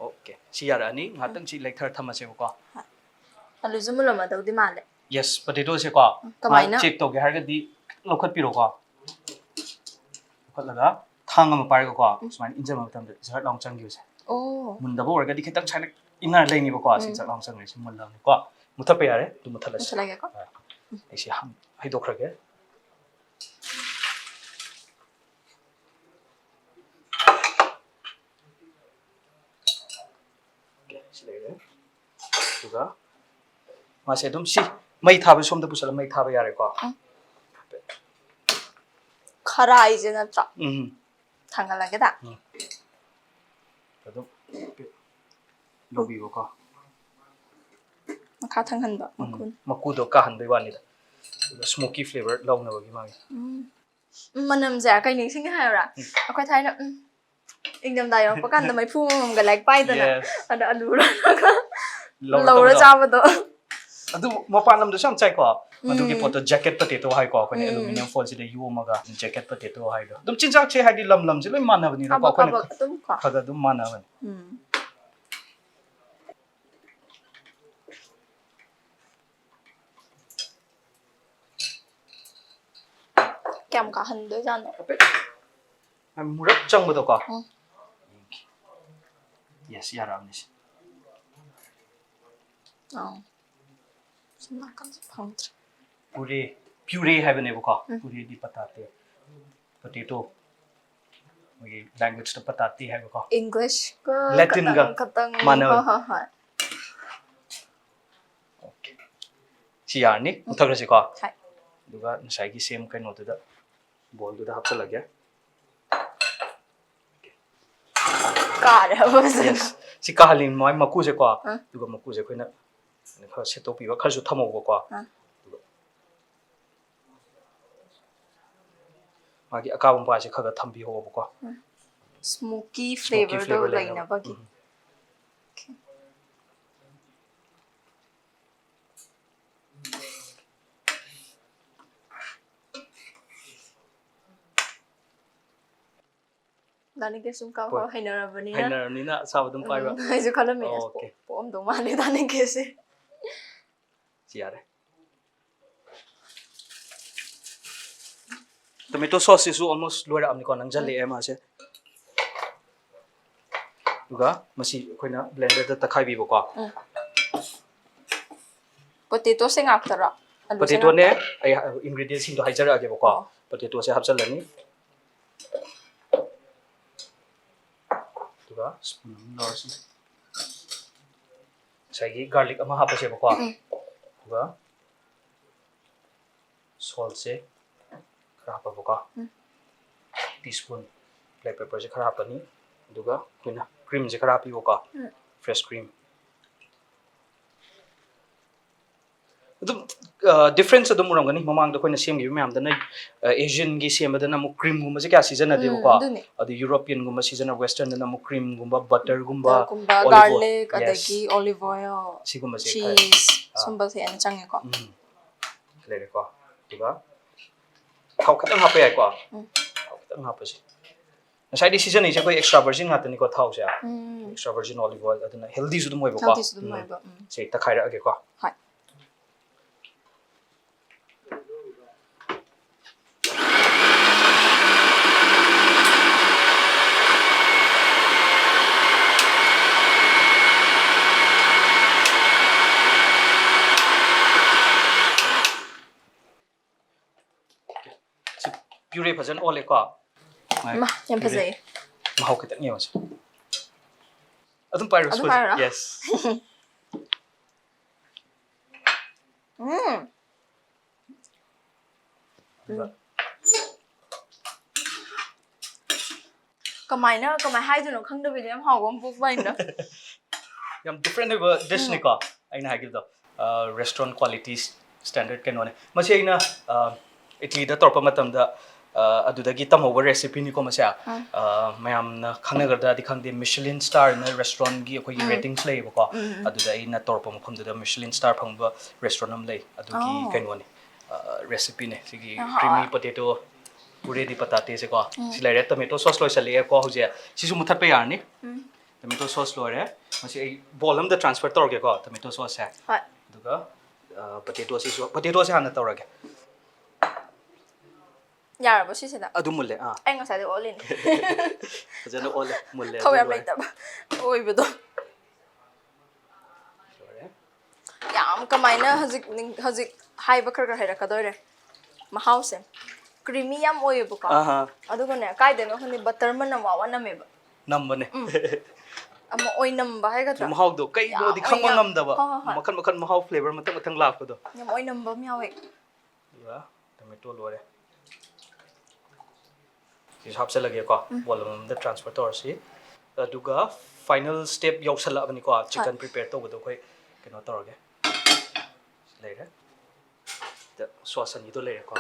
Okay, ꯁꯤ ꯌꯥꯔꯛꯑꯅꯤ꯫ ꯉꯥꯏꯍꯥꯛꯇꯪ ꯁꯤ ꯂꯩꯊꯔ ꯊꯝꯃꯁꯦꯕꯀꯣ꯫ ꯑꯂꯨꯁꯨ ꯃꯨꯜꯂꯝꯃꯗꯧꯗꯤ ꯃꯥꯜꯂꯦ꯫ Yes, potato ꯁꯦꯀꯣ꯫ ꯀꯃꯥꯏꯅ? ꯉꯥꯏꯍꯥꯛ check ꯇꯧꯒꯦ ꯍꯥꯏꯔꯒꯗꯤ ꯂꯧꯈꯠꯄꯤꯔꯣꯀꯣ꯫ ꯂꯧꯈꯠꯂꯒ ꯊꯥꯡ ꯑꯃ ꯄꯥꯏꯔꯒꯀꯣ, ꯁꯨꯃꯥꯏꯅ ꯏꯟꯖꯟꯕ ꯃꯇꯝꯗ ꯖꯔꯠ ꯂꯥꯎꯅ ꯆꯪꯈꯤꯕꯁꯦ꯫ ꯑꯣ꯫ ꯃꯨꯟꯗꯕ ꯑꯣꯏꯔꯒꯗꯤ ꯈꯤꯇꯪ ꯁꯥꯏꯅ ꯏꯟꯅꯔ ꯂꯩꯅꯤꯕꯀꯣ꯫ ꯁꯤ ꯎꯝ꯫ ꯖꯔꯠ ꯂꯥꯎꯅ ꯆꯪꯈ꯭ꯔꯦ, ꯁꯤ ꯃꯨꯜꯂꯕꯅꯤꯀꯣ꯫ ꯃꯨꯊꯠꯄ ꯌꯥꯔꯦ, ꯑꯗꯨ ꯃꯨꯊꯠꯂꯁꯤ꯫ ꯃꯨꯊꯠꯂꯒꯦꯀꯣ꯫ ꯑꯥ꯫ ꯑꯩ ꯁꯤ ꯍꯝ-, ꯍꯩꯗꯣꯛꯈ꯭ꯔꯒꯦ꯫ Okay, ꯁꯤ ꯂꯩꯔꯦ꯫ ꯑꯗꯨꯒ ꯃꯥꯁꯦ ꯑꯗꯨꯝ ꯁꯤ ꯃꯩ ꯊꯥꯕ, ꯁꯣꯝꯗ ꯄꯨꯁꯜꯂ ꯃꯩ ꯊꯥꯕ ꯌꯥꯔꯦꯀꯣ꯫ ꯎꯝ꯫ ꯈꯔꯥꯏꯁꯦ ꯅꯠꯇ꯭ꯔꯣ? ꯎꯝ꯫ ꯊꯥꯡꯒꯠꯂꯒꯦꯗ꯫ ꯎꯝ꯫ ꯑꯗꯨꯝ ꯂꯧꯕꯤꯌꯨꯀꯣ꯫ ꯃꯈꯥ ꯊꯥꯡꯍꯟꯕ ꯎꯝ꯫ ꯃꯈꯨꯟ꯫ ꯃꯀꯨꯗꯣ ꯀꯥꯍꯟꯕꯩ ꯋꯥꯅꯤꯗ꯫ ꯑꯗꯨꯒ smoky flavour ꯂꯧꯅꯕꯒꯤ ꯃꯥꯒꯤ꯫ ꯎꯝ꯫ ꯎꯝ, ꯃꯅꯝꯁꯦ ꯀꯩ ꯅꯤꯡꯁꯤꯡꯉꯦ ꯍꯥꯏꯕ꯭ꯔꯥ? ꯎꯝ꯫ ꯑꯩꯈꯣꯏ ꯊꯥꯏꯅ, ꯎꯝ, ꯏꯪꯊꯝꯊꯥ ꯌꯧꯔꯛꯄ ꯀꯥꯟꯗ ꯃꯩꯐꯨ ꯑꯃꯃꯝꯒ ꯂꯥꯏꯔꯤꯛ ꯄꯥꯏꯗꯅ, Yes. ꯑꯗ ꯑꯂꯨ ꯂꯧꯔꯒ ꯂꯧꯔ ꯂꯧꯔ ꯇꯧꯕꯗꯣ? ꯆꯥꯕꯗꯣ꯫ ꯑꯗꯨ ꯃꯄꯥꯟ ꯂꯝꯗꯁꯨ ꯌꯥꯝ ꯆꯥꯏꯀꯣ꯫ ꯃꯗꯨꯒꯤ ꯎꯝ꯫ ꯄꯣꯠꯇꯣ jacket potato ꯍꯥꯏꯀꯣ, ꯑꯩꯈꯣꯏꯅ ꯎꯝ꯫ Aluminium foil ꯁꯤꯗ ꯌꯣꯝꯃꯒ jacket potato ꯍꯥꯏꯗꯣ꯫ ꯑꯗꯨꯝ ꯆꯤꯟꯖꯥꯛꯁꯦ ꯍꯥꯏꯗꯤ ꯂꯝ ꯂꯝꯁꯦ ꯂꯣꯏ ꯃꯥꯟꯅꯕꯅꯤꯅꯀꯣ, ꯀꯥꯕꯛ ꯑꯩꯈꯣꯏꯅ ꯀꯥꯕꯛ ꯑꯗꯨꯝ ꯀꯣ꯫ ꯈꯔ ꯑꯗꯨꯝ ꯃꯥꯟꯅꯕꯅꯤ꯫ ꯎꯝ꯫ ꯀꯌꯥꯝ ꯀꯥꯍꯟꯗꯣꯏꯖꯥꯠꯅꯣ? ꯍꯥꯏꯐꯦꯠ ꯃꯨꯔꯞ ꯆꯪꯕꯗꯣꯀꯣ꯫ ꯎꯝ꯫ Yes, ꯌꯥꯔꯛꯑꯕꯅꯤ ꯁꯤ꯫ ꯑꯥ꯫ ꯁꯣꯝ ꯅꯥꯀꯟꯁꯦ ꯐꯪꯗ꯭ꯔꯦ꯫ Puree, puree ꯍꯥꯏꯕꯅꯦꯕꯀꯣ꯫ ꯎꯝ꯫ Puree ꯗꯤ ꯄꯇꯥꯇꯦ꯫ Potato꯫ ꯑꯩꯈꯣꯏꯒꯤ language ꯇ ꯄꯇꯥꯇꯦ ꯍꯥꯏꯕꯀꯣ꯫ English ꯀ Latin ꯒ ꯈꯇꯪ, ꯈꯇꯪ꯫ ꯃꯥꯟꯅꯕ꯫ ꯍꯣꯏ, ꯍꯣꯏ, ꯍꯣꯏ꯫ Okay꯫ ꯁꯤ ꯌꯥꯔꯅꯤ꯫ ꯎꯝ꯫ ꯃꯨꯊꯈ꯭ꯔꯁꯤꯀꯣ꯫ ꯍꯣꯏ꯫ ꯑꯗꯨꯒ ꯉꯁꯥꯏꯒꯤ same ꯀꯩꯅꯣꯗꯨꯗ, bowl ꯗꯨꯗ ꯍꯥꯞꯆꯤꯜꯂꯒꯦ꯫ ꯀꯥꯔꯦ ꯐꯖꯅ꯫ Yes꯫ ꯁꯤ ꯀꯥꯍꯜꯂꯤ ꯃꯥꯏ ꯃꯀꯨꯁꯦꯀꯣ꯫ ꯑꯥ꯫ ꯑꯗꯨꯒ ꯃꯀꯨꯁꯦ ꯑꯩꯈꯣꯏꯅ ꯈꯔ ꯁꯦꯠꯇꯣꯛꯄꯤꯕ, ꯈꯔꯁꯨ ꯊꯝꯍꯧꯕꯀꯣ꯫ ꯑꯥ꯫ ꯑꯗꯨꯒ ꯃꯥꯒꯤ ꯑꯀꯥꯕ ꯃꯄꯥꯁꯦ ꯈꯔ ꯈꯔ ꯊꯝꯕꯤꯍꯧꯕꯀꯣ꯫ ꯎꯝ꯫ Smoky smoky flavour ꯗꯣ flavour ꯂꯩꯅꯕ꯫ ꯂꯩꯅꯕꯒꯤ꯫ ꯎꯝ꯫ Okay꯫ ꯗꯥꯅꯤꯡ ꯀꯦꯁ ꯁꯨꯝ ꯀꯥꯕ ꯍꯣꯏ꯫ ꯍꯩꯅꯔꯕꯅꯤꯅ꯫ ꯍꯩꯅꯔꯕꯅꯤꯅ ꯑꯁꯥꯕ ꯑꯗꯨꯝ ꯄꯥꯏꯕ꯫ ꯎꯝ, ꯑꯩꯁꯨ ꯈꯜꯂꯝꯃꯤꯅꯦ, ꯑꯁ, ꯑꯣꯀꯦ꯫ ꯄꯣꯛ-, ꯄꯣꯛꯑꯝꯗꯧ ꯃꯥꯜꯂꯦ ꯗꯥꯅꯤꯡ ꯀꯦꯁꯁꯦ꯫ ꯁꯤ ꯌꯥꯔꯦ꯫ Tomato sauce ꯁꯤꯁꯨ almost ꯂꯣꯏꯔꯛꯑꯕꯅꯤꯀꯣ, ꯅꯪꯁꯜꯂꯛꯑꯦ ꯃꯥꯁꯦ꯫ ꯑꯗꯨꯒ ꯃꯁꯤ ꯑꯩꯈꯣꯏꯅ blender ꯗ ꯇꯛꯈꯥꯏꯕꯤꯕꯀꯣ꯫ ꯎꯝ꯫ Potato ꯁꯦ ꯉꯥꯛꯇꯔꯣ? ꯑꯂꯨꯁꯦ potato ꯅꯦ, ꯉꯥꯛꯇ? ꯑꯩ ingredients ꯁꯤꯡꯗꯣ ꯍꯥꯏꯖꯔꯛꯑꯒꯦꯕꯀꯣ꯫ ꯑꯣ꯫ Potato ꯁꯦ ꯍꯥꯞꯆꯤꯜꯂꯅꯤ꯫ ꯑꯗꯨꯒ spoon ꯑꯃ ꯂꯧꯔꯁꯤ꯫ ꯉꯁꯥꯏꯒꯤ garlic ꯑꯃ ꯍꯥꯞꯄꯁꯦꯕꯀꯣ꯫ ꯎꯝ꯫ ꯑꯗꯨꯒ salt ꯁꯦ ꯈꯔ ꯍꯥꯞꯄꯕꯀꯣ꯫ ꯎꯝ꯫ Teaspoon black pepper ꯁꯦ ꯈꯔ ꯍꯥꯞꯄꯅꯤ꯫ ꯑꯗꯨꯒ ꯑꯩꯈꯣꯏꯅ cream ꯁꯦ ꯈꯔ ꯍꯥꯞꯄꯤꯕꯀꯣ꯫ ꯎꯝ꯫ Fresh cream꯫ ꯑꯗꯨꯝ ꯗꯤꯐ꯭ꯔꯦꯟꯁ ꯑꯗꯨꯝ ꯎꯔꯝꯒꯅꯤ꯫ ꯃꯃꯥꯡꯗ ꯑꯩꯈꯣꯏꯅ ꯁꯦꯝꯈꯤꯕ ꯃꯌꯥꯝꯗꯅ, ꯑꯦꯖꯤꯌꯟꯒꯤ ꯁꯦꯝꯕꯗꯅ ꯑꯃꯨꯛ ꯀ꯭ꯔꯤꯝꯒꯨꯝꯕꯁꯦ ꯀꯌꯥ ꯁꯤꯖꯤꯟꯅꯗꯦꯕꯀꯣ꯫ ꯎꯝ, ꯑꯗꯨꯅꯦ꯫ ꯑꯗꯨ ꯌꯨꯔꯣꯄꯤꯌꯟꯒꯨꯝꯕ ꯁꯤꯖꯤꯟꯅꯕ, ꯋꯦꯁꯇꯔꯟꯗꯅ ꯑꯃꯨꯛ ꯀ꯭ꯔꯤꯝꯒꯨꯝꯕ, ꯕꯇꯔꯒꯨꯝꯕ, ꯕꯇꯔꯒꯨꯝꯕ, olive oil, ꯒꯥꯔꯂꯤꯛ, yes, ꯑꯗꯒꯤ ꯑꯣꯂꯤꯚ ꯑꯣꯏꯜ, ꯁꯤꯒꯨꯝꯕꯁꯦ ꯈꯔ, ꯆꯤꯁ, ꯑꯥ꯫ ꯁꯨꯝꯕꯁꯦ ꯍꯦꯟꯅ ꯆꯪꯉꯦꯀꯣ꯫ ꯎꯝ, ꯂꯩꯔꯦꯀꯣ꯫ ꯑꯗꯨꯒ ꯊꯥꯎ ꯈꯤꯇꯪ ꯍꯥꯞꯄ ꯌꯥꯏꯀꯣ꯫ ꯎꯝ꯫ ꯊꯥꯎ ꯈꯤꯇꯪ ꯍꯥꯞꯄꯁꯦ꯫ ꯉꯁꯥꯏꯗꯤ ꯁꯤꯖꯤꯟꯅꯩꯁꯦ ꯑꯩꯈꯣꯏ ꯑꯦꯛꯁꯇ꯭ꯔꯥ ꯚꯔꯖꯤꯟ ꯉꯥꯛꯇꯅꯤꯀꯣ ꯊꯥꯎꯁꯦ꯫ ꯎꯝ꯫ ꯑꯦꯛꯁꯇ꯭ꯔꯥ ꯚꯔꯖꯤꯟ ꯑꯣꯂꯤꯚ ꯑꯣꯏꯜ, ꯑꯗꯨꯅ ꯍꯦꯜꯗꯤꯁꯨ ꯑꯗꯨꯝ ꯑꯣꯏꯕꯀꯣ꯫ ꯍꯦꯜꯗꯤꯁꯨ ꯑꯗꯨꯝ ꯎꯝ꯫ ꯑꯣꯏꯕ꯫ ꯎꯝ꯫ ꯁꯦ ꯇꯛꯈꯥꯏꯔꯛꯑꯒꯦꯀꯣ꯫ ꯍꯣꯏ꯫ ꯁꯤ ꯄ꯭ꯌꯨꯔꯦ ꯐꯖꯅ ꯑꯣꯜꯂꯦꯀꯣ꯫ ꯃꯥ, ꯌꯥꯝ ꯐꯖꯩꯌꯦ꯫ ꯃꯍꯥꯎ ꯈꯤꯇꯪ ꯌꯦꯡꯉꯁꯤ꯫ ꯑꯗꯨꯝ ꯄꯥꯏꯔꯣ, ꯑꯗꯨꯝ spoon꯫ ꯄꯥꯏꯔꯣ? Yes꯫ ꯎꯝ꯫ ꯀꯃꯥꯏꯅ, ꯀꯃꯥꯏ ꯍꯥꯏꯗꯣꯏꯅꯣ ꯈꯪꯗꯕꯤꯗ ꯌꯥꯝ ꯍꯥꯎꯕ ꯑꯃ ꯄꯣꯛꯄ ꯍꯥꯏꯅ꯫ ꯌꯥꯝ ꯗꯤꯐ꯭ꯔꯦꯟ ꯑꯣꯏꯕ ꯗꯤꯁꯅꯤꯀꯣ ꯑꯩꯅ ꯍꯥꯏꯈꯤꯕꯗꯣ꯫ ꯔꯦꯁꯇꯨꯔꯦꯟ ꯀ꯭ꯋꯥꯂꯤꯇꯤ ꯁ꯭ꯇꯦꯟꯗꯔꯗ ꯀꯩꯅꯣꯅꯦ꯫ ꯃꯁꯤ ꯑꯩꯅ, ꯑ, ꯏꯇꯂꯤꯗ ꯇꯧꯔꯛꯄ ꯃꯇꯝꯗ, ꯑ, ꯑꯗꯨꯗꯒꯤ ꯇꯝꯍꯧꯕ ꯔꯦꯁꯤꯄꯤꯅꯤꯀꯣ ꯃꯁꯦ꯫ ꯑ, ꯃꯌꯥꯝꯅ ꯈꯪꯅꯒꯗ꯭ꯔꯗꯤ ꯈꯪꯗꯦ, ꯃꯤꯁꯦꯂꯤꯟ ꯁ꯭ꯇꯥꯔꯅ ꯔꯦꯁꯇꯨꯔꯦꯟꯒꯤ ꯑꯩꯈꯣꯏꯒꯤ ꯎꯝ꯫ ꯔꯦꯇꯤꯡꯁ ꯂꯩꯌꯦꯕꯀꯣ꯫ ꯎꯝ, ꯎꯝ꯫ ꯑꯗꯨꯗ ꯑꯩꯅ ꯇꯧꯔꯛꯄ ꯃꯐꯝꯗꯨꯗ ꯃꯤꯁꯦꯂꯤꯟ ꯁ꯭ꯇꯥꯔ ꯐꯪꯕ ꯔꯦꯁꯇꯨꯔꯦꯟ ꯑꯃ ꯂꯩ꯫ ꯑꯗꯨꯒꯤ ꯑꯣ꯫ ꯀꯩꯅꯣꯅꯦ, ꯑ, ꯔꯦꯁꯤꯄꯤꯅꯦ ꯁꯤꯒꯤ꯫ ꯌꯥꯝ ꯍꯥꯎꯋꯦ꯫ ꯀ꯭ꯔꯤꯃꯤ ꯄꯣꯇꯦꯇꯣ, ꯄꯨꯔꯦ ꯗꯤ ꯄꯇꯥꯇꯦꯁꯦꯀꯣ꯫ ꯎꯝ꯫ ꯁꯤ ꯂꯩꯔꯦ꯫ ꯇꯣꯃꯦꯇꯣ ꯁꯣꯁ ꯂꯣꯏꯁꯜꯂꯛꯑꯦꯀꯣ ꯍꯧꯖꯤꯛ꯫ ꯁꯤꯁꯨ ꯃꯨꯊꯠꯄ ꯌꯥꯔꯅꯤ꯫ ꯎꯝ꯫ ꯇꯣꯃꯦꯇꯣ ꯁꯣꯁ ꯂꯣꯏꯔꯦ꯫ ꯃꯁꯤ ꯑꯩ ꯕꯣꯜ ꯑꯃꯗ ꯇ꯭ꯔꯥꯟꯁꯐꯔ ꯇꯧꯔꯒꯦꯀꯣ, ꯇꯣꯃꯦꯇꯣ ꯁꯣꯁꯁꯦ꯫ ꯍꯣꯏ꯫ ꯑꯗꯨꯒ, ꯑ, ꯄꯣꯇꯦꯇꯣꯁꯤꯁꯨ, ꯄꯣꯇꯦꯇꯣꯁꯦ ꯍꯥꯟꯅ ꯇꯧꯔꯒꯦ꯫ ꯌꯥꯔꯕꯣ ꯁꯤꯁꯤꯗ? ꯑꯗꯨ ꯃꯨꯜꯂꯦ, ꯑꯥ꯫ ꯑꯩ ꯉꯁꯥꯏꯗꯩ ꯑꯣꯜꯂꯤꯅꯦ꯫ ꯐꯖꯅ ꯑꯣꯜꯂꯦ, ꯃꯨꯜꯂꯦ, ꯊꯧ ꯑꯗꯨ ꯌꯥꯝ ꯂꯣꯏꯔꯦ꯫ ꯂꯩꯇꯕ ꯑꯣꯏꯕꯗꯣ꯫ ꯂꯣꯏꯔꯦ꯫ ꯌꯥꯝ ꯀꯃꯥꯏꯅ ꯍꯧꯖꯤꯛ ꯅꯤꯡ-, ꯍꯧꯖꯤꯛ ꯍꯥꯏꯕ ꯈꯔ ꯈꯔ ꯍꯩꯔꯛꯀꯗꯣꯏꯔꯦ꯫ ꯃꯍꯥꯎꯁꯦ ꯀ꯭ꯔꯤꯃꯤ ꯌꯥꯝ ꯑꯣꯏꯌꯦꯕꯀꯣ꯫ ꯑꯍꯥ꯫ ꯑꯗꯨꯒꯅꯦ, ꯀꯥꯏꯗꯩꯅꯣ ꯈꯪꯗꯦ, ꯕꯇꯔ ꯃꯅꯝ ꯋꯥ ꯋꯥ ꯅꯝꯃꯦꯕ꯫ ꯅꯝꯕꯅꯦ꯫ ꯎꯝ꯫ ꯑꯃ ꯑꯣꯏꯅꯝꯕ ꯍꯥꯏꯒꯗ꯭ꯔꯥ? ꯃꯍꯥꯎꯗꯣ ꯀꯩꯅꯣꯗꯤ ꯌꯥꯝ ꯈꯪꯕ ꯑꯣꯏꯅꯝ-, ꯉꯝꯗꯕ꯫ ꯍꯣꯏ, ꯍꯣꯏ, ꯍꯣꯏ꯫ ꯃꯈꯜ ꯃꯈꯜ ꯃꯍꯥꯎ ꯐ꯭ꯂꯦꯕꯔ ꯃꯊꯪ ꯃꯊꯪ ꯂꯥꯛꯄꯗꯣ꯫ ꯌꯥꯝ ꯑꯣꯏꯅꯝꯕ ꯑꯃ ꯌꯥꯎꯋꯦ꯫ ꯑꯗꯨꯒ ꯇꯣꯃꯦꯇꯣ ꯂꯣꯏꯔꯦ꯫ ꯁꯤꯁꯨ ꯍꯥꯞꯆꯜꯂꯒꯦꯀꯣ꯫ ꯎꯝ꯫ ꯕꯣꯜ ꯑꯃꯃꯝꯗ ꯇ꯭ꯔꯥꯟꯁꯐꯔ ꯇꯧꯔꯁꯤ꯫ ꯑꯗꯨꯒ ꯐꯥꯏꯅꯦꯜ ꯁ꯭ꯇꯦꯞ ꯌꯧꯁꯜꯂꯛꯑꯕꯅꯤꯀꯣ꯫ ꯍꯣꯏ꯫ ꯆꯤꯀꯟ ꯄ꯭ꯔꯤꯄꯦꯌꯔ ꯇꯧꯕꯗꯣ ꯑꯩꯈꯣꯏ ꯀꯩꯅꯣ ꯇꯧꯔꯒꯦ꯫ ꯂꯩꯔꯦ꯫ ꯁꯣꯁ ꯑꯅꯤꯗꯣ ꯂꯩꯔꯦꯀꯣ,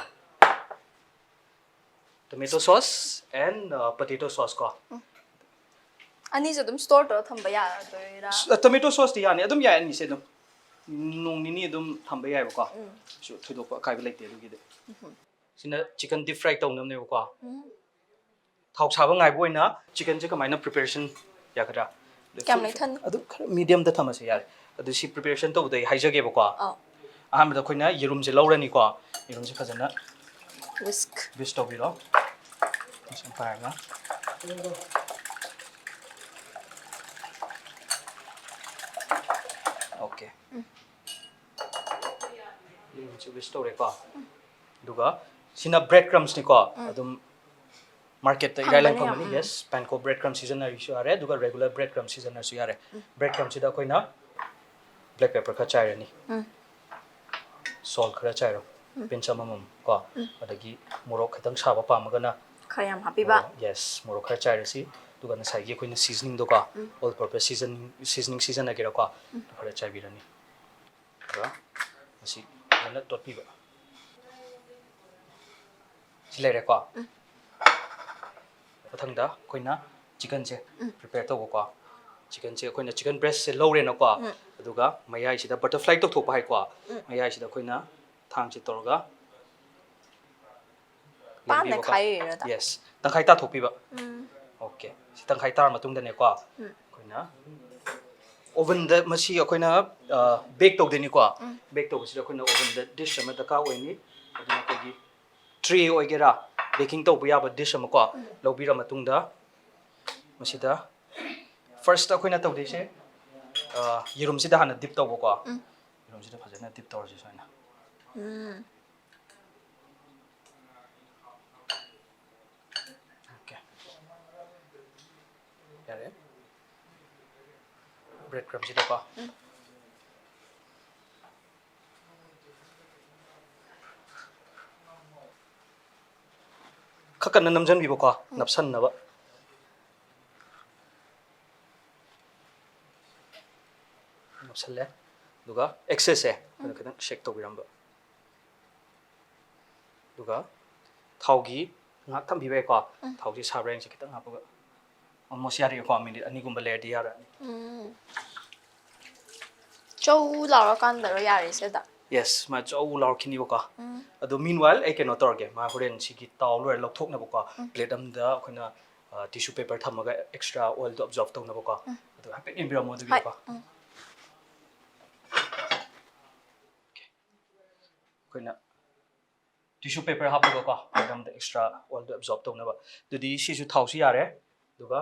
tomato sauce and potato sauce ꯀꯣ. ꯑꯅꯤꯁꯨ ꯑꯗꯨꯝ store ꯇꯧꯔ ꯊꯝꯕ ꯌꯥꯗꯣꯏꯔꯥ? Tomato sauce ꯇꯤ ꯌꯥꯅꯤ, ꯑꯗꯨꯝ ꯌꯥꯏ ꯑꯅꯤꯁꯦ ꯑꯗꯨꯝ. ꯅꯣꯡ ꯅꯤꯅꯤ ꯑꯗꯨꯝ ꯊꯝꯕ ꯌꯥꯏꯕꯀꯣ. ꯀꯩꯁꯨ ꯊꯣꯏꯗꯣꯛꯄ ꯑꯀꯥꯏꯕ ꯂꯩꯇꯦ ꯑꯗꯨꯒꯤꯗꯤ. ꯁꯤꯅ chicken deep fry ꯇꯧꯅꯕꯅꯦꯕꯀꯣ. ꯊꯥꯎ ꯁꯥꯕ ꯉꯥꯏꯕ ꯑꯣꯏꯅ chickenꯁꯦ ꯀꯃꯥꯏꯅ preparation ꯌꯥꯒꯗ꯭ꯔꯥ? ꯀꯌꯥꯝ ꯂꯩꯊꯟ? ꯑꯗꯨꯝ ꯈꯔ mediumꯗ ꯊꯝꯃꯁꯦ, ꯌꯥꯔꯦ. ꯑꯗꯨ ꯁꯤ preparation ꯇꯧꯕꯗ ꯑꯩ ꯍꯥꯏꯖꯒꯦꯕꯀꯣ. ꯑꯧ. ꯑꯍꯥꯟꯕꯗ ꯑꯩꯈꯣꯏꯅ ꯌꯦꯔꯨꯝꯁꯦ ꯂꯧꯔꯅꯤꯀꯣ. ꯌꯦꯔꯨꯝꯁꯦ ꯐꯖꯅ Whisk. Whisk ꯇꯧꯕꯤꯔꯣ. ꯁꯨꯝ ꯄꯥꯏꯔꯒ. Okay. ꯌꯦꯔꯨꯝꯁꯦ whisk ꯇꯧꯔꯦꯀꯣ. ꯑꯗꯨꯒ ꯁꯤꯅ bread crumbsꯅꯤꯀꯣ. ꯑꯗꯨꯝ marketꯇ ꯏꯔꯥꯏ ꯂꯥꯏꯅ ꯐꯪꯕꯅꯦ ꯌꯥꯝ. ꯐꯪꯒꯅꯤ. Yes, panko bread crumbs ꯁꯤꯖꯤꯟꯅꯔꯁꯨ ꯌꯥꯔꯦ, ꯑꯗꯨꯒ regular bread crumbs ꯁꯤꯖꯤꯟꯅꯔꯁꯨ ꯌꯥꯔꯦ. Bread crumbsꯁꯤꯗ ꯑꯩꯈꯣꯏꯅ black pepper ꯈꯔ ꯆꯥꯏꯔꯅꯤ. Salt ꯈꯔ ꯆꯥꯏꯔꯣ, pinch ꯑꯃꯃꯝ ꯀꯣ. ꯑꯗꯒꯤ ꯃꯣꯔꯣꯛ ꯈꯤꯇꯪ ꯁꯥꯕ ꯄꯥꯝꯃꯒꯅ ꯈꯔ ꯌꯥꯝ ꯍꯥꯞꯄꯤꯕ. ꯃꯣꯔꯣꯛ, yes, ꯃꯣꯔꯣꯛ ꯈꯔ ꯆꯥꯏꯔꯁꯤ. ꯑꯗꯨꯒ ꯉꯁꯥꯏꯒꯤ ꯑꯩꯈꯣꯏꯅ seasoningꯗꯣꯀꯣ, all purpose season, seasoning ꯁꯤꯖꯤꯟꯅꯒꯦꯔꯥꯀꯣ, ꯑꯗꯨ ꯈꯔ ꯆꯥꯏꯕꯤꯔꯅꯤ. ꯑꯗꯨꯒ ꯃꯁꯤ ꯐꯖꯅ ꯇꯣꯠꯄꯤꯕ꯫ ꯁꯤ ꯂꯩꯔꯦꯀꯣ. ꯃꯊꯪꯗ ꯑꯩꯈꯣꯏꯅ chickenꯁꯦ prepare ꯇꯧꯕꯀꯣ. Chickenꯁꯦ ꯑꯩꯈꯣꯏꯅ chicken breastꯁꯦ ꯂꯧꯔꯦꯅꯀꯣ. ꯑꯗꯨꯒ ꯃꯌꯥꯏꯁꯤꯗ butterfly ꯇꯧꯊꯣꯛꯄ ꯍꯥꯏꯀꯣ. ꯃꯌꯥꯏꯁꯤꯗ ꯑꯩꯈꯣꯏꯅ ꯊꯥꯡꯁꯦ ꯇꯧꯔꯒ ꯄꯥꯟꯅ ꯂꯦꯟꯕꯤꯕꯀꯣ. ꯈꯥꯏꯔꯤꯔꯣ, ꯇꯥ? Yes, ꯇꯪꯈꯥꯏ ꯇꯥꯊꯣꯛꯄꯤꯕ. Okay, ꯁꯤ ꯇꯪꯈꯥꯏ ꯇꯥꯔ ꯃꯇꯨꯡꯗꯅꯦꯀꯣ, ꯑꯩꯈꯣꯏꯅ ovenꯗ ꯃꯁꯤ ꯑꯩꯈꯣꯏꯅ bake ꯇꯧꯗꯣꯏꯅꯤꯀꯣ. Bake ꯇꯧꯕꯁꯤꯗ ꯑꯩꯈꯣꯏꯅ ovenꯗ dish ꯑꯃ ꯗꯔꯀꯥꯔ ꯑꯣꯏꯅꯤ. ꯑꯗꯨꯅ ꯑꯩꯈꯣꯏꯒꯤ tray ꯑꯣꯏꯒꯦꯔꯥ, baking ꯇꯧꯕ ꯌꯥꯕ dish ꯑꯃꯀꯣ ꯂꯧꯕꯤꯔ ꯃꯇꯨꯡꯗ, ꯃꯁꯤꯗ first ꯑꯩꯈꯣꯏꯅ ꯇꯧꯗꯣꯏꯁꯦ, ꯑ, ꯌꯦꯔꯨꯝꯁꯤꯗ ꯍꯥꯟꯅ dip ꯇꯧꯕꯀꯣ. ꯌꯦꯔꯨꯝꯁꯤꯗ ꯐꯖꯅ dip ꯇꯧꯔꯁꯤ ꯁꯨꯃꯥꯏꯅ. Okay. ꯌꯥꯔꯦ. Bread crumbꯁꯤꯗꯀꯣ. ꯈꯔ ꯀꯟꯅ ꯅꯝꯁꯤꯟꯕꯤꯕꯀꯣ, ꯅꯞꯁꯟꯅꯕ. ꯅꯞꯁꯜꯂꯦ꯫ ꯑꯗꯨꯒ excessꯁꯦ ꯑꯗꯨ ꯈꯤꯇꯪ shake ꯇꯧꯕꯤꯔꯝꯕ꯫ ꯑꯗꯨꯒ ꯊꯥꯎꯒꯤ ꯉꯥꯏꯍꯥꯛ ꯊꯝꯕꯤꯕ ꯌꯥꯏꯀꯣ꯫ ꯎꯝ꯫ ꯊꯥꯎꯁꯤ ꯁꯥꯕ꯭ꯔꯥ ꯌꯦꯡꯁꯦ, ꯈꯤꯇꯪ ꯍꯥꯞꯄꯒ꯫ Almost ꯌꯥꯔꯦꯀꯣ, ꯃꯤꯅꯤꯠ ꯑꯅꯤꯒꯨꯝꯕ ꯂꯩꯔꯗꯤ ꯌꯥꯔꯅꯤ꯫ ꯎꯝ꯫ ꯆꯧ ꯂꯥꯎꯔꯀꯥꯟꯗꯔꯣ ꯌꯥꯔꯤꯁꯦ ꯑꯗ? Yes, ꯃꯥ ꯆꯧ ꯂꯥꯎꯔꯛꯈꯤꯅꯤꯕꯀꯣ꯫ ꯎꯝ꯫ ꯑꯗꯣ meanwhile ꯑꯩ ꯀꯩꯅꯣ ꯇꯧꯔꯒꯦ, ꯃꯥ ꯍꯣꯔꯦꯟ ꯁꯤꯒꯤ ꯇꯥꯎ ꯂꯣꯏꯔ ꯂꯧꯊꯣꯛꯅꯕꯀꯣ, ꯎꯝ꯫ Plate ꯑꯝꯗ ꯑꯩꯈꯣꯏꯅ, ꯑ, tissue paper ꯊꯝꯃꯒ extra oilꯗꯣ absorb ꯇꯧꯅꯕꯀꯣ꯫ ꯎꯝ꯫ ꯑꯗꯣ ꯍꯥꯏꯐꯦꯠ ꯌꯦꯡꯕꯤꯔꯝꯃꯣ ꯑꯗꯨꯒꯤꯀꯣ꯫ ꯍꯣꯏ꯫ ꯎꯝ꯫ ꯑꯩꯈꯣꯏꯅ tissue paper ꯍꯥꯞꯄꯒꯀꯣ, Plate ꯑꯝꯗ extra oilꯗꯣ absorb ꯇꯧꯅꯕ꯫ ꯑꯗꯨꯗꯤ ꯁꯤꯁꯨ ꯊꯥꯎꯁꯤ ꯌꯥꯔꯦ꯫ ꯑꯗꯨꯒ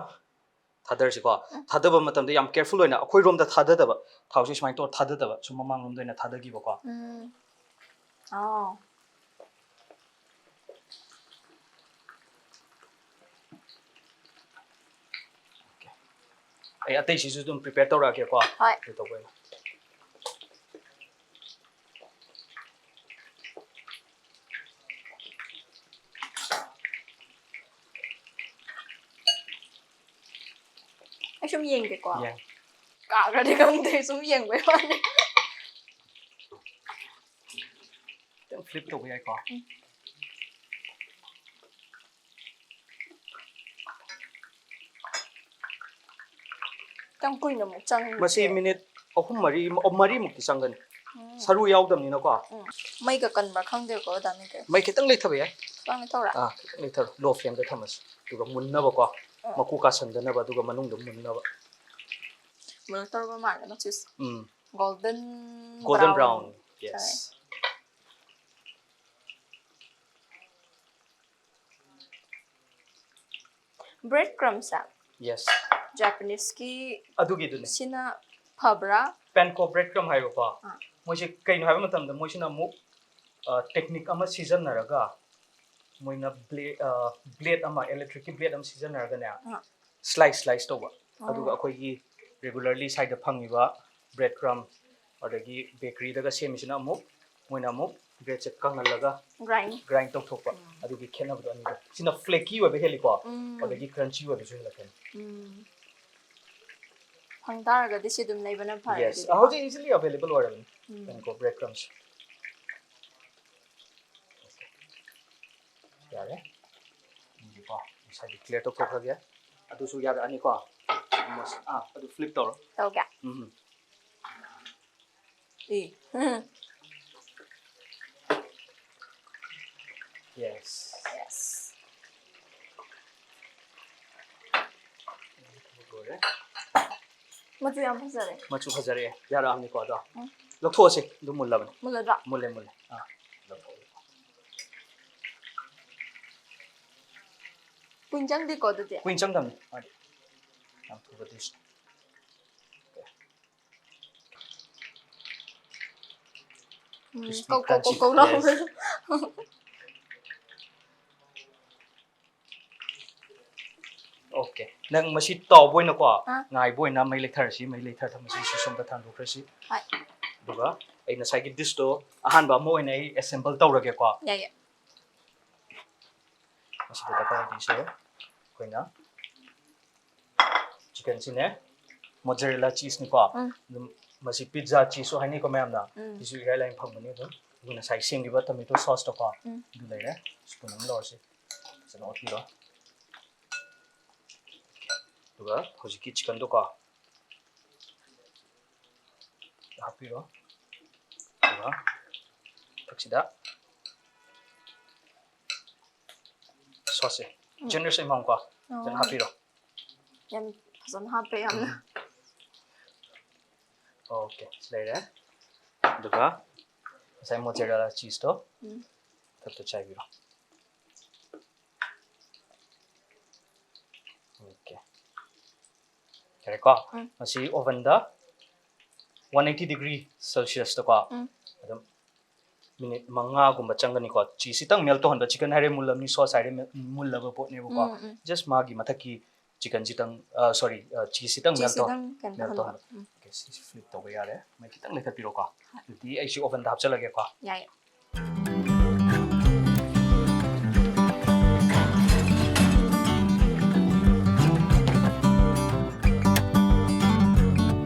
ꯊꯥꯗꯔꯁꯤꯀꯣ꯫ ꯎꯝ꯫ ꯊꯥꯗꯕ ꯃꯇꯝꯗ ꯌꯥꯝ careful ꯑꯣꯏꯅ ꯑꯩꯈꯣꯏꯔꯣꯝꯗ ꯊꯥꯗꯗꯕ, ꯊꯥꯎꯁꯦ ꯁꯨꯃꯥꯏꯅ ꯇꯧꯔ ꯊꯥꯗꯗꯕ, ꯁꯨꯝ ꯃꯃꯥꯡꯂꯣꯝꯗ ꯑꯣꯏꯅ ꯊꯥꯗꯈꯤꯕꯀꯣ꯫ ꯎꯝ꯫ ꯑꯥꯎ꯫ ꯑꯩ ꯑꯇꯩꯁꯤꯁꯨ ꯑꯗꯨꯝ prepare ꯇꯧꯔꯛꯑꯒꯦꯀꯣ꯫ ꯍꯣꯏ꯫ ꯑꯗꯨ ꯇꯧꯕ ꯑꯣꯏꯅ꯫ ꯑꯩ ꯁꯨꯝ ꯌꯦꯡꯒꯦꯀꯣ꯫ ꯌꯦꯡ꯫ ꯀꯥꯈ꯭ꯔꯗꯤ ꯈꯪꯗꯦ, ꯁꯨꯝ ꯌꯦꯡꯕꯩ ꯋꯥꯅꯤ꯫ ꯈꯤꯇꯪ flip ꯇꯧꯕ ꯌꯥꯏꯀꯣ꯫ ꯎꯝ꯫ ꯌꯥꯝ ꯀꯨꯏꯅ ꯑꯃꯨꯛ ꯆꯪꯗꯦ꯫ ꯃꯁꯤ ꯃꯤꯅꯤꯠ ꯑꯍꯨꯝ, ꯃꯔꯤ, ꯑꯣ, ꯃꯔꯤꯃꯨꯛꯇꯤ ꯆꯪꯒꯅꯤ꯫ ꯎꯝ꯫ ꯁꯔꯨ ꯌꯥꯎꯗꯕꯅꯤꯅꯀꯣ꯫ ꯎꯝ꯫ ꯃꯩꯒ ꯀꯟꯕ꯭ꯔꯥ ꯈꯪꯗꯦꯀꯣ, ꯗꯥ ꯃꯤꯀꯦ? ꯃꯩ ꯈꯤꯇꯪ ꯂꯩꯊꯕ ꯌꯥꯏ꯫ ꯈꯤꯇꯪ ꯂꯩꯊꯧꯔꯥ? ꯑꯥ, ꯈꯤꯇꯪ ꯂꯩꯊꯔꯣ꯫ Low flameꯗ ꯊꯝꯃꯁꯤ꯫ ꯑꯗꯨꯒ ꯃꯨꯟꯅꯕꯀꯣ꯫ ꯎꯝ꯫ ꯃꯀꯨ ꯀꯥꯁꯟꯗꯅꯕ, ꯑꯗꯨꯒ ꯃꯅꯨꯡꯗ ꯃꯨꯟꯅꯕ꯫ ꯃꯨꯜꯂꯛꯇꯧꯔꯕ ꯃꯥꯜꯂꯦ ꯃꯆꯨꯁꯦ꯫ ꯎꯝ꯫ Golden Golden brown꯫ Brown, yes꯫ ꯈꯪꯉꯦ꯫ Bread crumbsꯁꯦ Yes꯫ Japaneseꯀꯤ ꯑꯗꯨꯒꯤꯗꯨꯅꯦ꯫ ꯁꯤꯅ ꯐꯕ꯭ꯔꯥ? Panko bread crumb ꯍꯥꯏꯕꯀꯣ꯫ ꯑꯥ꯫ ꯃꯣꯏꯁꯦ ꯀꯩꯅꯣ ꯍꯥꯏꯕ ꯃꯇꯝꯗ ꯃꯣꯏꯁꯤꯅ ꯑꯃꯨꯛ, ꯑ, technique ꯑꯃ ꯁꯤꯖꯤꯟꯅꯔꯒ ꯃꯣꯏꯅ blade, ꯑ, blade ꯑꯃ, electricꯀꯤ blade ꯑꯃ ꯁꯤꯖꯤꯟꯅꯔꯒꯅꯦ, ꯑꯥ꯫ Slice, slice ꯇꯧꯕ꯫ ꯑꯣ꯫ ꯑꯗꯨꯒ ꯑꯩꯈꯣꯏꯒꯤ regularly ꯁ꯭ꯋꯥꯏꯗ ꯐꯪꯉꯤꯕ bread crumb, ꯑꯗꯒꯤ bakeryꯗꯒ ꯁꯦꯝꯃꯤꯁꯤꯅ ꯑꯃꯨꯛ, ꯃꯣꯏꯅ ꯑꯃꯨꯛ breadꯁꯦ ꯀꯪꯍꯜꯂꯒ Grind꯫ Grind ꯇꯧꯊꯣꯛꯄ꯫ ꯎꯝ꯫ ꯑꯗꯨꯒꯤ ꯈꯦꯠꯅꯕꯗꯣ ꯑꯅꯤꯗꯣ꯫ ꯁꯤꯅ flaky ꯑꯣꯏꯕ ꯍꯦꯜꯂꯤꯀꯣ, ꯎꯝ꯫ ꯑꯗꯒꯤ crunchy ꯑꯣꯏꯕꯁꯨ ꯍꯦꯜꯂꯛꯀꯅꯤ꯫ ꯎꯝ꯫ ꯐꯪ ꯇꯥꯔꯒꯗꯤ ꯁꯤ ꯑꯗꯨꯝ ꯂꯩꯕꯅ ꯐꯔꯦ Yes, ꯑꯗꯨꯗꯤꯀꯣ꯫ ꯍꯧꯖꯤꯛ easily available ꯑꯣꯏꯔꯕꯅꯤ ꯎꯝ꯫ Panko bread crumbsꯁꯦ꯫ ꯌꯥꯔꯦ꯫ ꯑꯗꯨꯗꯤꯀꯣ, ꯉꯁꯥꯏꯒꯤ clear ꯇꯧꯊꯣꯛꯈ꯭ꯔꯒꯦ꯫ ꯑꯗꯨꯁꯨ ꯌꯥꯔꯛꯑꯅꯤꯀꯣ꯫ ꯑꯥ, ꯑꯗꯨ flip ꯇꯧꯔꯣ꯫ ꯇꯧꯒꯦ꯫ ꯎꯝ꯫ ꯎꯝ꯫ Yes. Yes. ꯂꯣꯏꯔꯦ꯫ ꯃꯆꯨ ꯌꯥꯝ ꯐꯖꯔꯦ꯫ ꯃꯆꯨ ꯐꯖꯔꯦ꯫ ꯌꯥꯔꯛꯑꯕꯅꯤꯀꯣ ꯑꯗꯣ꯫ ꯎꯝ꯫ ꯂꯧꯊꯣꯛꯑꯁꯤ꯫ ꯑꯗꯨ ꯃꯨꯜꯂꯕꯅꯤ꯫ ꯃꯨꯜꯂꯗ꯭ꯔꯥ? ꯃꯨꯜꯂꯦ, ꯃꯨꯜꯂꯦ꯫ ꯑꯥ, ꯂꯧꯊꯣꯛꯑꯣ꯫ ꯀꯨꯏꯅ ꯆꯪꯗꯦꯀꯣ ꯑꯗꯨꯗꯤ? ꯀꯨꯏꯅ ꯆꯪꯗꯕꯅꯤ ꯃꯥꯗꯤ꯫ ꯌꯥꯝ ꯊꯨꯕ dish꯫ ꯎꯝ, Crispy ꯀꯧ, ꯀꯧ, ꯀꯧ, crunchy, ꯀꯧ ꯂꯥꯎꯕ꯫ yes. Okay. ꯅꯪ ꯃꯁꯤ ꯇꯥꯎꯕ ꯑꯣꯏꯅꯀꯣ, ꯑꯥ꯫ ꯉꯥꯏꯕ ꯑꯣꯏꯅ ꯃꯩ ꯂꯩꯊꯔꯁꯤ, ꯃꯩ ꯂꯩꯊꯔ ꯊꯝꯃꯁꯤ, ꯁꯤ ꯁꯣꯝꯗ ꯊꯥꯡꯗꯣꯛꯈ꯭ꯔꯁꯤ꯫ ꯍꯣꯏ꯫ ꯑꯗꯨꯒ ꯑꯩ ꯉꯁꯥꯏꯒꯤ dishꯇꯣ ꯑꯍꯥꯟꯕ ꯑꯃ ꯑꯣꯏꯅ ꯑꯩ assemble ꯇꯧꯔꯒꯦꯀꯣ꯫ ꯌꯥꯏꯌꯦ꯫ ꯃꯁꯤꯗ ꯗꯔꯀꯥꯔ ꯑꯣꯏꯗꯣꯏꯁꯦ ꯑꯩꯈꯣꯏꯅ chickenꯁꯤꯅꯦ, mozzarella cheeseꯅꯤꯀꯣ꯫ ꯎꯝ꯫ ꯑꯗꯨꯝ ꯃꯁꯤ pizza cheeseꯁꯨ ꯍꯥꯏꯅꯩꯀꯣ ꯃꯌꯥꯝꯅ꯫ ꯎꯝ꯫ ꯁꯤꯁꯨ ꯏꯔꯥꯏ ꯂꯥꯏꯅ ꯐꯪꯕꯅꯤ ꯑꯗꯨꯝ꯫ ꯑꯗꯨꯒ ꯉꯁꯥꯏ ꯁꯦꯝꯈꯤꯕ tomato sauceꯇꯣꯀꯣ꯫ ꯎꯝ꯫ ꯑꯗꯨ ꯂꯩꯔꯦ꯫ Spoon ꯑꯃ ꯂꯧꯔꯁꯤ꯫ ꯐꯖꯅ ꯑꯣꯠꯄꯤꯔꯣ꯫ ꯑꯗꯨꯒ ꯍꯧꯖꯤꯛꯀꯤ chickenꯗꯣꯀꯣ ꯍꯥꯞꯄꯤꯔꯣ꯫ ꯑꯗꯨꯒ ꯃꯊꯛꯁꯤꯗ sauceꯁꯦ ꯎꯝ꯫ Generous amount ꯀꯣ ꯐꯖꯅ ꯑꯣ꯫ ꯍꯥꯞꯄꯤꯔꯣ꯫ ꯌꯥꯝ ꯐꯖꯅ ꯍꯥꯞꯄꯦ ꯌꯥꯝꯅ꯫ Okay, ꯂꯩꯔꯦ꯫ ꯑꯗꯨꯒ ꯉꯁꯥꯏ mozzarella cheeseꯇꯣ ꯎꯝ꯫ ꯃꯊꯛꯇ ꯆꯥꯏꯕꯤꯔꯣ꯫ Okay. ꯌꯥꯔꯦꯀꯣ? ꯎꯝ꯫ ꯃꯁꯤ ovenꯗ one eighty degree Celsiusꯇꯀꯣ ꯎꯝ꯫ ꯑꯗꯨꯝ minute ꯃꯉꯥꯒꯨꯝꯕ ꯆꯪꯒꯅꯤꯀꯣ꯫ Cheese ꯈꯤꯇꯪ melt ꯇꯧꯍꯟꯕ, chicken ꯍꯥꯏꯔꯦ ꯃꯨꯜꯂꯕꯅꯤ, sauce ꯍꯥꯏꯔꯦ ꯃꯨꯜꯂꯕ ꯄꯣꯠꯅꯦꯕꯀꯣ꯫ ꯎꯝ, ꯎꯝ꯫ Just ꯃꯥꯒꯤ ꯃꯊꯛꯀꯤ chicken ꯈꯤꯇꯪ, ꯑ, sorry, ꯑ, cheese ꯈꯤꯇꯪ melt Cheese ꯇꯧ-, ꯈꯤꯇꯪ ꯀꯩꯅꯣ melt ꯇꯧꯍꯟꯕ꯫ ꯇꯧꯍꯟꯕ꯫ ꯎꯝ꯫ Okay, ꯁꯤꯁꯦ flip ꯇꯧꯕ ꯌꯥꯔꯦ꯫ ꯃꯩ ꯈꯤꯇꯪ ꯂꯩꯈꯠꯄꯤꯔꯣꯀꯣ꯫ ꯑꯗꯨꯗꯤ ꯑꯩꯁꯤ ovenꯗ ꯍꯥꯞꯆꯜꯂꯒꯦꯀꯣ꯫ ꯌꯥꯏꯌꯦ꯫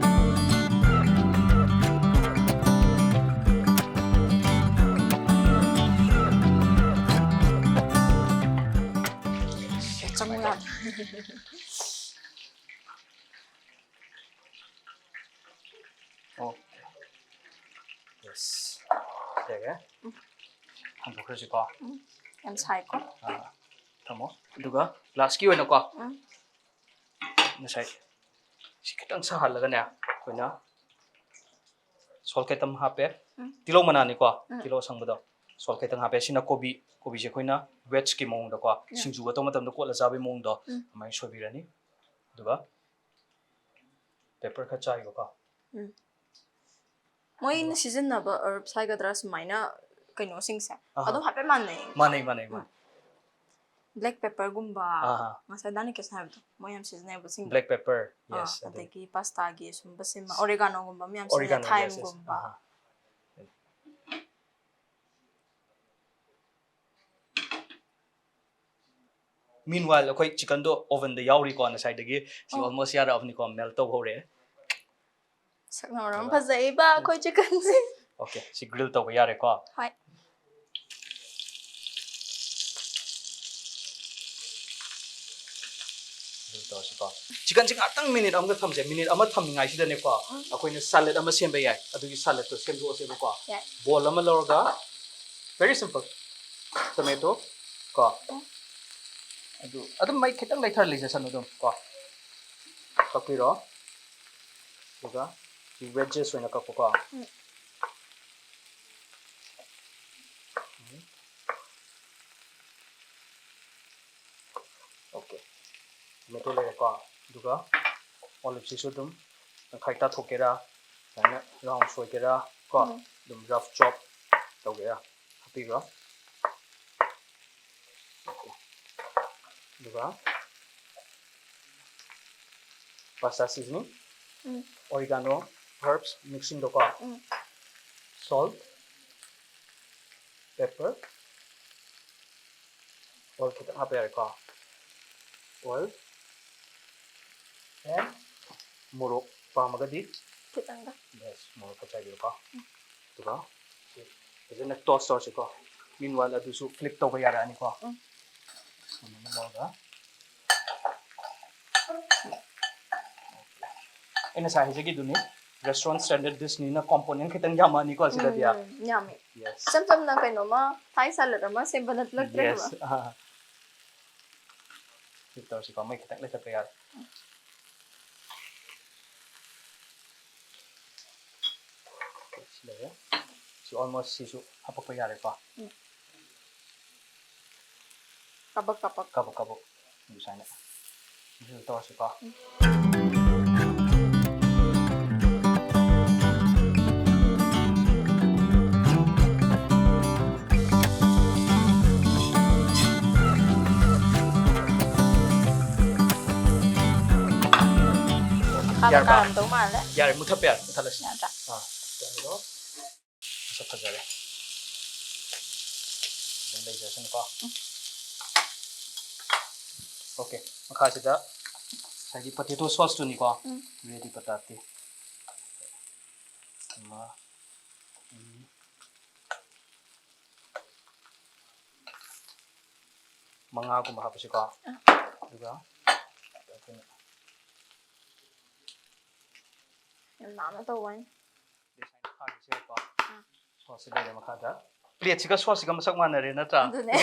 ꯆꯪꯉꯨ ꯌꯥꯗ꯭ꯔꯦ꯫ ꯑꯣ꯫ ꯌꯦꯁ꯫ ꯌꯥꯔꯦ꯫ ꯎꯝ꯫ ꯍꯥꯡꯗꯣꯛꯈ꯭ꯔꯁꯤꯀꯣ꯫ ꯎꯝ꯫ ꯌꯥꯝ ꯁꯥꯏꯀꯣ꯫ ꯑꯥ꯫ ꯊꯝꯃꯣ꯫ ꯑꯗꯨꯒ ꯂꯥꯁꯀꯤ ꯑꯣꯏꯅꯀꯣ꯫ ꯎꯝ꯫ ꯉꯁꯥꯏ ꯁꯤ ꯈꯤꯇꯪ ꯁꯥꯍꯜꯂꯒꯅꯦ ꯑꯩꯈꯣꯏꯅ ꯁꯣꯜ ꯈꯤꯇꯪ ꯍꯥꯞꯄꯦ꯫ ꯎꯝ꯫ ꯇꯤꯜꯍꯧ ꯃꯅꯥꯅꯤꯀꯣ꯫ ꯎꯝ꯫ ꯇꯤꯜꯍꯧ ꯑꯁꯪꯕꯗꯣ꯫ ꯁꯣꯜ ꯈꯤꯇꯪ ꯍꯥꯞꯄꯦ꯫ ꯁꯤꯅ ꯀꯣꯕꯤ꯫ ꯀꯣꯕꯤꯁꯦ ꯑꯩꯈꯣꯏꯅ ꯋꯦꯖꯀꯤ ꯃꯑꯣꯡꯗꯀꯣ꯫ ꯎꯝ꯫ ꯁꯤꯡꯖꯨꯒ ꯇꯧꯕ ꯃꯇꯝꯗ ꯀꯣꯠꯂ ꯆꯥꯕꯒꯤ ꯃꯑꯣꯡꯗꯣ꯫ ꯎꯝ꯫ ꯑꯗꯨꯃꯥꯏꯅ ꯁꯣꯏꯕꯤꯔꯅꯤ꯫ ꯑꯗꯨꯒ ꯄꯦꯄꯔ ꯈꯔ ꯆꯥꯏꯕꯀꯣ꯫ ꯎꯝ꯫ ꯃꯣꯏꯅ ꯁꯤꯖꯤꯟꯅꯕ herbs ꯍꯥꯏꯒꯗ꯭ꯔꯥ, ꯁꯨꯃꯥꯏꯅ ꯀꯩꯅꯣꯁꯤꯡꯁꯦ ꯑꯍꯥ꯫ ꯑꯗꯨꯝ ꯍꯥꯏꯐꯦꯠ ꯃꯥꯟꯅꯩ꯫ ꯃꯥꯟꯅꯩ, ꯃꯥꯟꯅꯩ, ꯎꯝ꯫ ꯃꯥꯟꯅꯩ꯫ Black pepperꯒꯨꯝꯕ, ꯑꯍꯥ꯫ ꯉꯁꯥꯏ ꯗꯥꯅꯤꯀꯦꯁꯅ ꯍꯥꯏꯕꯗꯣ, ꯃꯣꯏ ꯌꯥꯝ ꯁꯤꯖꯤꯟꯅꯩꯕꯁꯤꯡꯗꯣ꯫ Black pepper, ꯑꯥ, yes, ꯑꯗꯨ꯫ ꯑꯗꯒꯤ ꯄꯥꯁꯇꯥꯒꯤ ꯁꯨꯝꯕ ꯁꯤꯃ, oreganoꯒꯨꯝꯕ ꯑꯃ ꯌꯥꯝ ꯁꯤꯖꯤꯟꯅꯩ, oregano, yes, yes. ꯊꯥꯏꯝꯒꯨꯝꯕ꯫ ꯑꯍꯥ꯫ Meanwhile, ꯑꯩꯈꯣꯏ chickenꯗꯣ ovenꯗ ꯌꯥꯎꯔꯤꯀꯣ, ꯉꯁꯥꯏꯗꯒꯤ꯫ ꯁꯤ ꯑꯣ꯫ Almost ꯌꯥꯔꯛꯑꯕꯅꯤꯀꯣ, melt ꯇꯧꯍꯧꯔꯦ꯫ ꯁꯛꯅ ꯃꯔꯣꯝ ꯑꯗꯨꯒ ꯐꯖꯩꯕ ꯑꯩꯈꯣꯏ chickenꯁꯦ꯫ Okay, ꯁꯤ grill ꯇꯧꯕ ꯌꯥꯔꯦꯀꯣ꯫ ꯍꯣꯏ꯫ Grill ꯇꯧꯔꯁꯤꯀꯣ꯫ Chickenꯁꯦ ꯉꯥꯛꯇꯪ minute ꯑꯃꯒ ꯊꯝꯁꯦ꯫ Minute ꯑꯃ ꯊꯝꯃꯤꯉꯥꯏꯁꯤꯗꯅꯦꯀꯣ, ꯎꯝ꯫ ꯑꯩꯈꯣꯏꯅ salad ꯑꯃ ꯁꯦꯝꯕ ꯌꯥꯏ꯫ ꯑꯗꯨꯒꯤ saladꯇꯣ ꯁꯦꯝꯗꯣꯛꯑꯁꯦꯕꯀꯣ꯫ ꯌꯥꯏ꯫ Bowl ꯑꯃ ꯂꯧꯔꯒ, very simple, tomato ꯀꯣ꯫ ꯎꯝ꯫ ꯑꯗꯨ ꯑꯗꯨꯝ ꯃꯩ ꯈꯤꯇꯪ ꯂꯩꯊꯔ ꯂꯩꯖꯁꯅꯨ ꯑꯗꯨꯝ ꯀꯣ꯫ ꯀꯛꯄꯤꯔꯣ꯫ ꯑꯗꯨꯒ ꯁꯤ wedges ꯑꯣꯏꯅ ꯀꯛꯄꯀꯣ꯫ ꯎꯝ꯫ ꯎꯝ꯫ Okay. Tomato ꯂꯩꯔꯦꯀꯣ꯫ ꯑꯗꯨꯒ oliveꯁꯤꯁꯨ ꯑꯗꯨꯝ ꯇꯪꯈꯥꯏ ꯇꯥꯊꯣꯛꯀꯦꯔꯥ, ꯁꯨꯃꯥꯏꯅ round ꯁꯣꯏꯒꯦꯔꯥ ꯀꯣ, ꯎꯝ꯫ ꯑꯗꯨꯝ rough chop ꯇꯧꯒꯦꯔꯥ ꯍꯥꯞꯄꯤꯈ꯭ꯔꯣ꯫ Okay. ꯑꯗꯨꯒ pasta seasoning, ꯎꯝ꯫ Oregano, herbs mixingꯗꯣꯀꯣ, ꯎꯝ꯫ Salt, pepper, oil ꯈꯤꯇꯪ ꯍꯥꯞꯄ ꯌꯥꯔꯦꯀꯣ, oil, and ꯃꯣꯔꯣꯛ ꯄꯥꯝꯃꯒꯗꯤ, ꯈꯤꯇꯪꯒ꯫ Yes, ꯃꯣꯔꯣꯛ ꯈꯔ ꯆꯥꯏꯕꯤꯔꯣꯀꯣ꯫ ꯎꯝ꯫ ꯑꯗꯨꯒ ꯁꯤ ꯐꯖꯅ toss ꯇꯧꯔꯁꯤꯀꯣ꯫ Meanwhile ꯑꯗꯨꯁꯨ flip ꯇꯧꯕ ꯌꯥꯔꯛꯑꯅꯤꯀꯣ꯫ ꯎꯝ꯫ ꯁꯨꯃꯥꯏꯅ ꯂꯧꯔꯒ ꯑꯩ ꯉꯁꯥꯏ ꯍꯥꯏꯖꯈꯤꯗꯨꯅꯤ, restaurant standard dishꯅꯤꯅ component ꯈꯤꯇꯪ ꯌꯥꯝꯃꯛꯑꯅꯤꯀꯣ ꯁꯤꯗꯗꯤ꯫ ꯎꯝ, ꯌꯥꯝꯃꯦ꯫ Yes. ꯏꯆꯝ ꯆꯝꯅ ꯀꯩꯅꯣꯝꯃ, Thai salad ꯑꯃ ꯁꯦꯝꯕ ꯅꯠꯇ꯭ꯔꯦ ꯍꯥꯏꯕ꯫ Yes. ꯑꯥ. ꯁꯤ ꯇꯧꯔꯁꯤꯀꯣ, ꯃꯩ ꯈꯤꯇꯪ ꯂꯩꯈꯠꯄ ꯌꯥꯔꯦ꯫ ꯁꯤ ꯂꯩꯔꯦ꯫ ꯁꯤ almost ꯁꯤꯁꯨ ꯍꯥꯄꯛꯄ ꯌꯥꯔꯦꯀꯣ꯫ ꯎꯝ꯫ ꯀꯕꯛ ꯀꯕꯛ꯫ ꯀꯕꯛ ꯀꯕꯛ꯫ ꯑꯗꯨ ꯁꯨꯃꯥꯏꯅ꯫ ꯑꯗꯨ ꯇꯧꯔꯁꯤꯀꯣ꯫ ꯎꯝ꯫ ꯃꯈꯥꯗ ꯌꯥꯔꯕ? ꯀꯥꯔꯝꯗꯧ ꯃꯥꯜꯂꯦ꯫ ꯌꯥꯔꯦ, ꯃꯨꯊꯠꯄ ꯌꯥꯔꯦ, ꯃꯨꯊꯠꯂꯁꯤ꯫ ꯌꯥꯗ꯭ꯔꯥ? ꯑꯥ, ꯌꯥꯔꯦꯀꯣ꯫ ꯃꯁꯛ ꯐꯖꯔꯦ꯫ ꯑꯗꯨꯝ ꯂꯩꯖꯔꯁꯅꯨꯀꯣ꯫ ꯎꯝ꯫ Okay, ꯃꯈꯥꯁꯤꯗ ꯉꯁꯥꯏꯒꯤ potato sauceꯇꯨꯅꯤꯀꯣ꯫ ꯎꯝ꯫ Ready ꯄꯇꯥꯇꯤ꯫ ꯑꯃ, ꯑꯅꯤ, ꯃꯉꯥꯒꯨꯝꯕ ꯍꯥꯞꯄꯁꯤꯀꯣ꯫ ꯑꯥ꯫ ꯑꯗꯨꯒ ꯑꯩꯈꯣꯏꯅ ꯌꯥꯝ ꯅꯥꯟꯅ ꯇꯧꯕ ꯋꯥꯅꯤ꯫ ꯁꯥꯏꯅ ꯊꯥꯈꯤꯁꯦꯕꯀꯣ꯫ ꯑꯥ꯫ Sauceꯁꯤ ꯂꯩꯔꯦ ꯃꯈꯥꯗ꯫ Plateꯁꯤꯒ sauceꯁꯤꯒ ꯃꯁꯛ ꯃꯥꯟꯅꯔꯦ ꯅꯠꯇ꯭ꯔꯥ? ꯑꯗꯨꯅꯦ꯫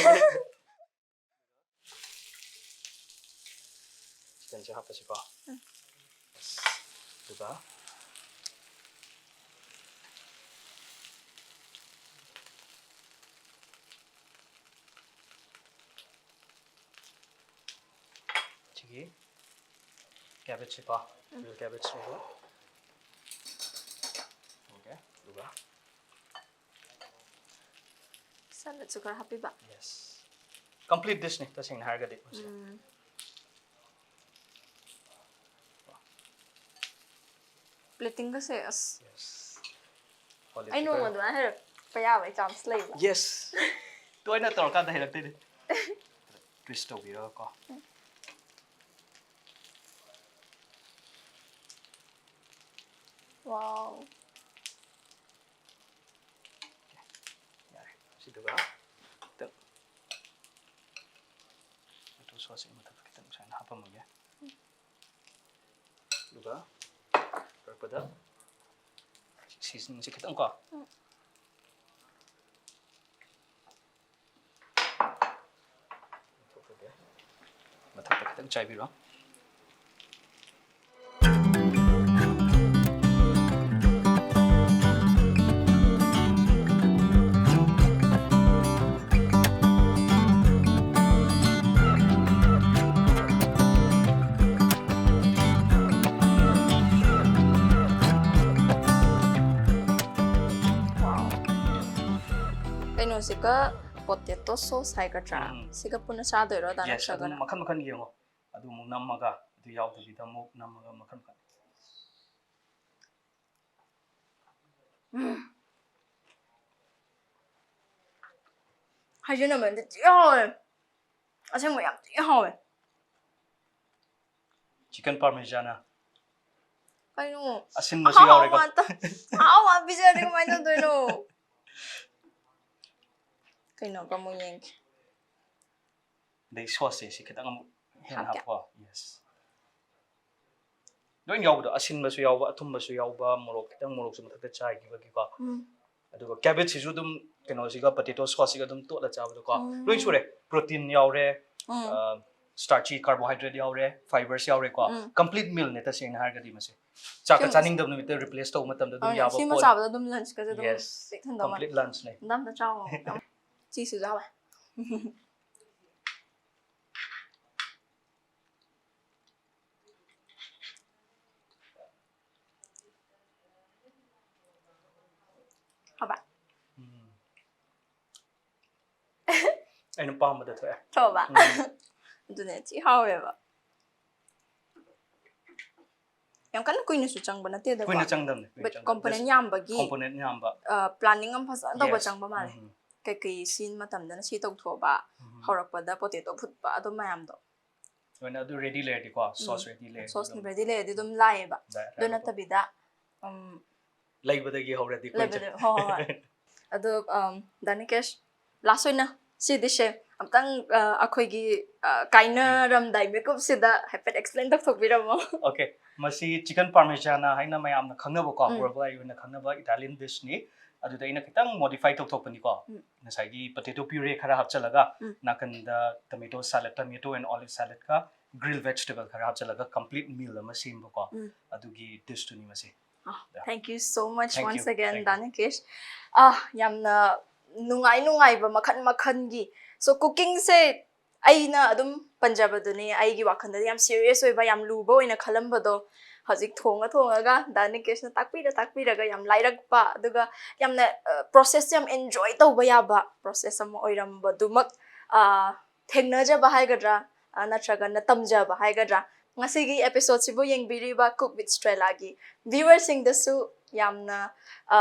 Chickenꯁꯦ ꯍꯥꯞꯄꯁꯤꯀꯣ꯫ ꯎꯝ꯫ ꯑꯗꯨꯒ ꯁꯤꯒꯤ cabbageꯁꯤꯀꯣ, ꯎꯝ꯫ Bell cabbageꯅꯦꯕ꯫ Okay, ꯑꯗꯨꯒ saladꯁꯨ ꯈꯔ ꯍꯥꯞꯄꯤꯕ꯫ Yes. Complete dishꯅꯤ, ꯇꯁꯦꯡꯅ ꯍꯥꯏꯔꯒꯗꯤ ꯃꯁꯤ꯫ ꯎꯝ꯫ Platingꯒꯁꯦ, ꯑꯁ꯫ Yes. ꯑꯩ ꯅꯣꯡꯃ ꯑꯗꯨꯃꯥꯏꯅ ꯍꯩꯔꯛꯄ ꯌꯥꯕꯒꯤ chance ꯂꯩꯕ꯭ꯔꯥ? Yes. ꯇꯣꯏꯅ ꯇꯧꯔꯀꯥꯟꯗ ꯍꯩꯔꯛꯇꯣꯏꯅꯤ꯫ Twist ꯇꯧꯕꯤꯔꯒꯀꯣ꯫ Wow. ꯌꯥꯔꯦ꯫ ꯁꯤꯗꯨꯒ ꯈꯤꯇꯪ potato sauceꯁꯤ ꯃꯊꯛꯇ ꯈꯤꯇꯪ ꯁꯨꯃꯥꯏꯅ ꯍꯥꯞꯄꯝꯃꯒꯦ꯫ ꯑꯗꯨꯒ ꯂꯣꯏꯔꯛꯄꯗ seasoningꯁꯦ ꯈꯤꯇꯪ ꯀꯣ꯫ ꯎꯝ꯫ ꯃꯊꯛꯇ ꯈꯤꯇꯪ ꯆꯥꯏꯕꯤꯔꯣ꯫ Wow. ꯀꯩꯅꯣꯁꯤꯒ potato sauce ꯍꯥꯏꯒꯗ꯭ꯔꯥ? ꯎꯝ꯫ ꯁꯤꯒ ꯄꯨꯟꯅ ꯆꯥꯗꯣꯏꯔꯣ, ꯗꯥ? Yes, ꯑꯗꯨꯝ ꯅꯠꯇ꯭ꯔꯒꯅ? ꯃꯈꯟ ꯃꯈꯟ ꯌꯦꯡꯉꯣ꯫ ꯑꯗꯨ ꯑꯃꯨꯛ ꯅꯝꯃꯒ, ꯑꯗꯨ ꯌꯥꯎꯗꯕꯤꯗ ꯑꯃꯨꯛ ꯅꯝꯃꯒ ꯃꯈꯟ ꯃꯈꯟ꯫ ꯎꯝ꯫ ꯍꯥꯏꯖꯤꯟꯅꯕ ꯅꯠꯇꯦ, ꯊꯤ ꯍꯥꯎꯋꯦ꯫ ꯑꯁꯦꯡꯕ ꯌꯥꯝ ꯊꯤ ꯍꯥꯎꯋꯦ꯫ Chicken parmesan꯫ ꯀꯩꯅꯣ? ꯑꯁꯤꯟꯕꯁꯨ ꯑꯍꯥꯎ ꯌꯥꯎꯔꯦꯀꯣ꯫ ꯉꯥꯛꯇ, ꯑꯍꯥꯎ ꯉꯥꯛ ꯄꯤꯖꯔꯗꯤ ꯀꯃꯥꯏꯅ ꯇꯧꯗꯣꯏꯅꯣ? ꯀꯩꯅꯣꯒ ꯑꯃꯨꯛ ꯌꯦꯡꯒꯦ꯫ ꯑꯗꯩ sauceꯁꯦ ꯁꯤ ꯈꯤꯇꯪ ꯑꯃꯨꯛ ꯍꯦꯟꯅ ꯍꯥꯞꯀꯦ꯫ ꯍꯥꯞꯄꯣ꯫ Yes꯫ ꯂꯣꯏ ꯌꯥꯎꯕꯗꯣ, ꯑꯁꯤꯟꯕꯁꯨ ꯌꯥꯎꯕ, ꯑꯊꯨꯝꯕꯁꯨ ꯌꯥꯎꯕ, ꯃꯣꯔꯣꯛ ꯈꯤꯇꯪ, ꯃꯣꯔꯣꯛꯁꯨ ꯃꯊꯛꯇ ꯆꯥꯏꯈꯤꯕꯒꯤꯀꯣ꯫ ꯎꯝ꯫ ꯑꯗꯨꯒ cabbageꯁꯤꯁꯨ ꯑꯗꯨꯝ ꯀꯩꯅꯣꯁꯤꯒ, potato sauceꯁꯤꯒ ꯑꯗꯨꯝ ꯇꯣꯠꯂ ꯆꯥꯕꯗꯣꯀꯣ꯫ ꯎꯝ꯫ ꯂꯣꯏ ꯁꯨꯔꯦ꯫ Protein ꯌꯥꯎꯔꯦ, ꯎꯝ꯫ ꯑ, starchy carbohydrate ꯌꯥꯎꯔꯦ, fibres ꯌꯥꯎꯔꯦꯀꯣ꯫ ꯎꯝ꯫ Complete mealꯅꯦ ꯇꯁꯦꯡꯅ ꯍꯥꯏꯔꯒꯗꯤ ꯃꯁꯦ꯫ ꯆꯥꯛꯀ ꯁꯤꯃ ꯆꯥꯅꯤꯡꯗꯕ ꯅꯨꯃꯤꯠꯇ replace ꯇꯧꯕ ꯃꯇꯝꯗ ꯑꯗꯨꯝ ꯑꯗꯨꯅꯦ, ꯌꯥꯕ ꯁꯤꯃ ꯄꯣꯠꯅꯤ꯫ ꯆꯥꯕꯗ ꯑꯗꯨꯝ lunchꯀꯁꯦ ꯑꯗꯨꯝ Yes꯫ ꯄꯤꯛ ꯊꯟꯗꯧ ꯃꯥꯜꯂꯦ꯫ Complete lunchꯅꯦ꯫ ꯑꯝꯇ, ꯑꯝꯇ ꯆꯥꯎ꯫ ꯁꯤꯁꯨ ꯆꯥꯎꯋꯦ꯫ ꯍꯥꯎꯕ? ꯎꯝ꯫ ꯑꯩꯅ ꯄꯥꯝꯕꯗ ꯊꯣꯛꯑꯦ꯫ ꯊꯣꯛꯑꯕ? ꯎꯝ꯫ ꯑꯗꯨꯅꯦ, ꯊꯤ ꯍꯥꯎꯋꯦꯕ꯫ ꯌꯥꯝ ꯀꯟꯅ ꯀꯨꯏꯅꯁꯨ ꯆꯪꯕ ꯅꯠꯇꯦꯗꯀꯣ꯫ ꯀꯨꯏꯅ ꯆꯪꯗꯕꯅꯦ, ꯀꯨꯏꯅ But ꯆꯪꯗꯕꯅꯦ꯫ Component Just ꯌꯥꯝꯕꯒꯤ, component ꯌꯥꯝꯕ꯫ ꯑ, planning ꯑꯃ ꯐꯖꯅ ꯇꯧꯕ Yes꯫ ꯆꯪꯕ ꯃꯥꯜꯂꯦ꯫ ꯎꯝ꯫ ꯀꯩꯀꯩ scene ꯃꯇꯝꯗꯅ ꯁꯤ ꯇꯧꯊꯣꯛꯑꯕ, ꯎꯝ꯫ ꯍꯧꯔꯛꯄꯗ potato ꯐꯨꯠꯄ, ꯑꯗꯨ ꯃꯌꯥꯝꯗꯣ꯫ ꯂꯣꯏꯅ ꯑꯗꯨ ready ꯂꯩꯔꯗꯤꯀꯣ, ꯎꯝ꯫ Sauce ready ꯂꯩꯔꯗꯤ Sauce ꯑꯗꯨꯝ ready ꯂꯩꯔꯗꯤ ꯑꯗꯨꯝ ꯂꯥꯏꯌꯦꯕ꯫ ꯂꯥꯏ-, ꯑꯗꯨ ꯂꯥꯏꯕ ꯅꯠꯇꯕꯤꯗ, ꯎꯝ, ꯂꯩꯕꯗꯒꯤ ꯍꯧꯔꯗꯤ ꯑꯩꯈꯣꯏꯅ ꯂꯩꯕꯗ-, ꯆꯠ- ꯍꯣꯏ, ꯍꯣꯏ, ꯍꯣꯏ꯫ ꯑꯗꯣ, ꯎꯝ, ꯗꯥ ꯅꯤꯀꯦꯁ, last ꯑꯣꯏꯅ ꯁꯤꯗꯤꯁꯦ ꯑꯝꯇꯪ ꯑ, ꯑꯩꯈꯣꯏꯒꯤ ꯑ, ꯀꯥꯏꯅꯔꯝꯗꯥꯏ ꯃꯤꯀꯨꯞꯁꯤꯗ ꯍꯥꯏꯐꯦꯠ explain ꯇꯧꯊꯣꯛꯄꯤꯔꯝꯃꯣ꯫ Okay, ꯃꯁꯤ chicken parmesan ꯍꯥꯏꯅ ꯃꯌꯥꯝꯅ ꯈꯪꯅꯕꯀꯣ, ꯎꯝ. world wide ꯑꯣꯏꯅ ꯈꯪꯅꯕ Italian dishꯅꯤ꯫ ꯑꯗꯨꯗ ꯑꯩꯅ ꯈꯤꯇꯪ modify ꯇꯧꯊꯣꯛꯄꯅꯤꯀꯣ꯫ ꯎꯝ. ꯉꯁꯥꯏꯒꯤ potato puree ꯈꯔ ꯍꯥꯞꯆꯤꯜꯂꯒ ꯎꯝ. ꯅꯥꯀꯟꯗ tomato salad, tomato and olive saladꯀ grill vegetable ꯈꯔ ꯍꯥꯞꯆꯤꯜꯂꯒ complete meal ꯑꯃ ꯁꯦꯝꯕꯀꯣ꯫ ꯎꯝ. ꯑꯗꯨꯒꯤ dishꯇꯨꯅꯤ ꯃꯁꯤ꯫ Thank you so much Thank once you, again, thank you. ꯗꯥ ꯅꯤꯀꯦꯁ꯫ ꯑꯥ, ꯌꯥꯝꯅ ꯅꯨꯡꯉꯥꯏ ꯅꯨꯡꯉꯥꯏꯕ ꯃꯈꯟ ꯃꯈꯟꯒꯤ꯫ So, cookingꯁꯦ ꯑꯩꯅ ꯑꯗꯨꯝ ꯄꯟꯖꯕꯗꯨꯅꯤ, ꯑꯩꯒꯤ ꯋꯥꯈꯜꯗꯗꯤ ꯌꯥꯝ serious ꯑꯣꯏꯕ, ꯌꯥꯝ ꯂꯨꯕ ꯑꯣꯏꯅ ꯈꯜꯂꯝꯕꯗꯣ, ꯍꯧꯖꯤꯛ ꯊꯣꯡꯉ ꯊꯣꯡꯉꯒ ꯗꯥ ꯅꯤꯀꯦꯁꯅ ꯇꯥꯛꯄꯤꯔ ꯇꯥꯛꯄꯤꯔꯒ ꯌꯥꯝ ꯂꯥꯏꯔꯛꯄ, ꯑꯗꯨꯒ ꯌꯥꯝꯅ, ꯑ, process ꯌꯥꯝ enjoy ꯇꯧꯕ ꯌꯥꯕ process ꯑꯃ ꯑꯣꯏꯔꯝꯕꯗꯨꯃꯛ, ꯑ, ꯊꯦꯡꯅꯖꯕ ꯍꯥꯏꯒꯗ꯭ꯔꯥ, ꯑ, ꯅꯠꯇ꯭ꯔꯒꯅ ꯇꯝꯖꯕ ꯍꯥꯏꯒꯗ꯭ꯔꯥ, ꯉꯁꯤꯒꯤ episodeꯁꯤꯕꯨ ꯌꯦꯡꯕꯤꯔꯤꯕ Cook with Strelaꯒꯤ viewerꯁꯤꯡꯗꯁꯨ ꯌꯥꯝꯅ, ꯑ,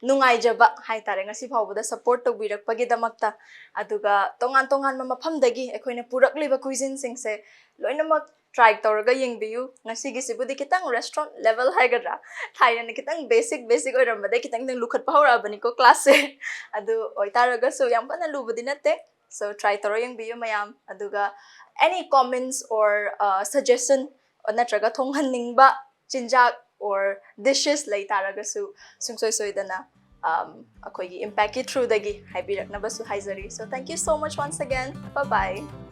ꯅꯨꯡꯉꯥꯏꯖꯕ ꯍꯥꯏꯇꯥꯔꯦ, ꯉꯁꯤ ꯐꯥꯎꯕꯗ support ꯇꯧꯕꯤꯔꯛꯄꯒꯤꯗꯃꯛꯇ꯫ ꯑꯗꯨꯒ ꯇꯣꯉꯥꯟ ꯇꯣꯉꯥꯟꯕ ꯃꯐꯝꯗꯒꯤ ꯑꯩꯈꯣꯏꯅ ꯄꯨꯔꯛꯂꯤꯕ cuisineꯁꯤꯡꯁꯦ ꯂꯣꯏꯅꯃꯛ try ꯇꯧꯔꯒ ꯌꯦꯡꯕꯤꯌꯨ꯫ ꯉꯁꯤꯒꯤꯁꯤꯕꯨꯗꯤ ꯈꯤꯇꯪ restaurant level ꯍꯥꯏꯒꯗ꯭ꯔꯥ, ꯊꯥꯏꯅꯅ ꯈꯤꯇꯪ basic basic ꯑꯣꯏꯔꯝꯕꯗꯩ ꯈꯤꯇꯪ ꯈꯤꯇꯪ ꯂꯨꯈꯠꯄ ꯍꯧꯔꯛꯑꯕꯅꯤꯀꯣ classꯁꯦ꯫ ꯑꯗꯨ ꯑꯣꯏꯇꯥꯔꯒꯁꯨ ꯌꯥꯝ ꯀꯟꯅ ꯂꯨꯕꯗꯤ ꯅꯠꯇꯦ꯫ So, try ꯇꯧꯔ ꯌꯦꯡꯕꯤꯌꯨ ꯃꯌꯥꯝ꯫ ꯑꯗꯨꯒ any comments or, uh, suggestion ꯅꯠꯇ꯭ꯔꯒ ꯊꯣꯡꯍꯟꯅꯤꯡꯕ ꯆꯤꯟꯖꯥꯛ or dishes ꯂꯩ ꯇꯥꯔꯒꯁꯨ ꯁꯨꯡꯁꯣꯏ ꯁꯣꯏꯗꯅ, um, ꯑꯩꯈꯣꯏꯒꯤ Impactꯀꯤ throughꯗꯒꯤ ꯍꯥꯏꯕꯤꯔꯛꯅꯕꯁꯨ ꯍꯥꯏꯖꯔꯤ꯫ So, thank you so much once again. Bye bye.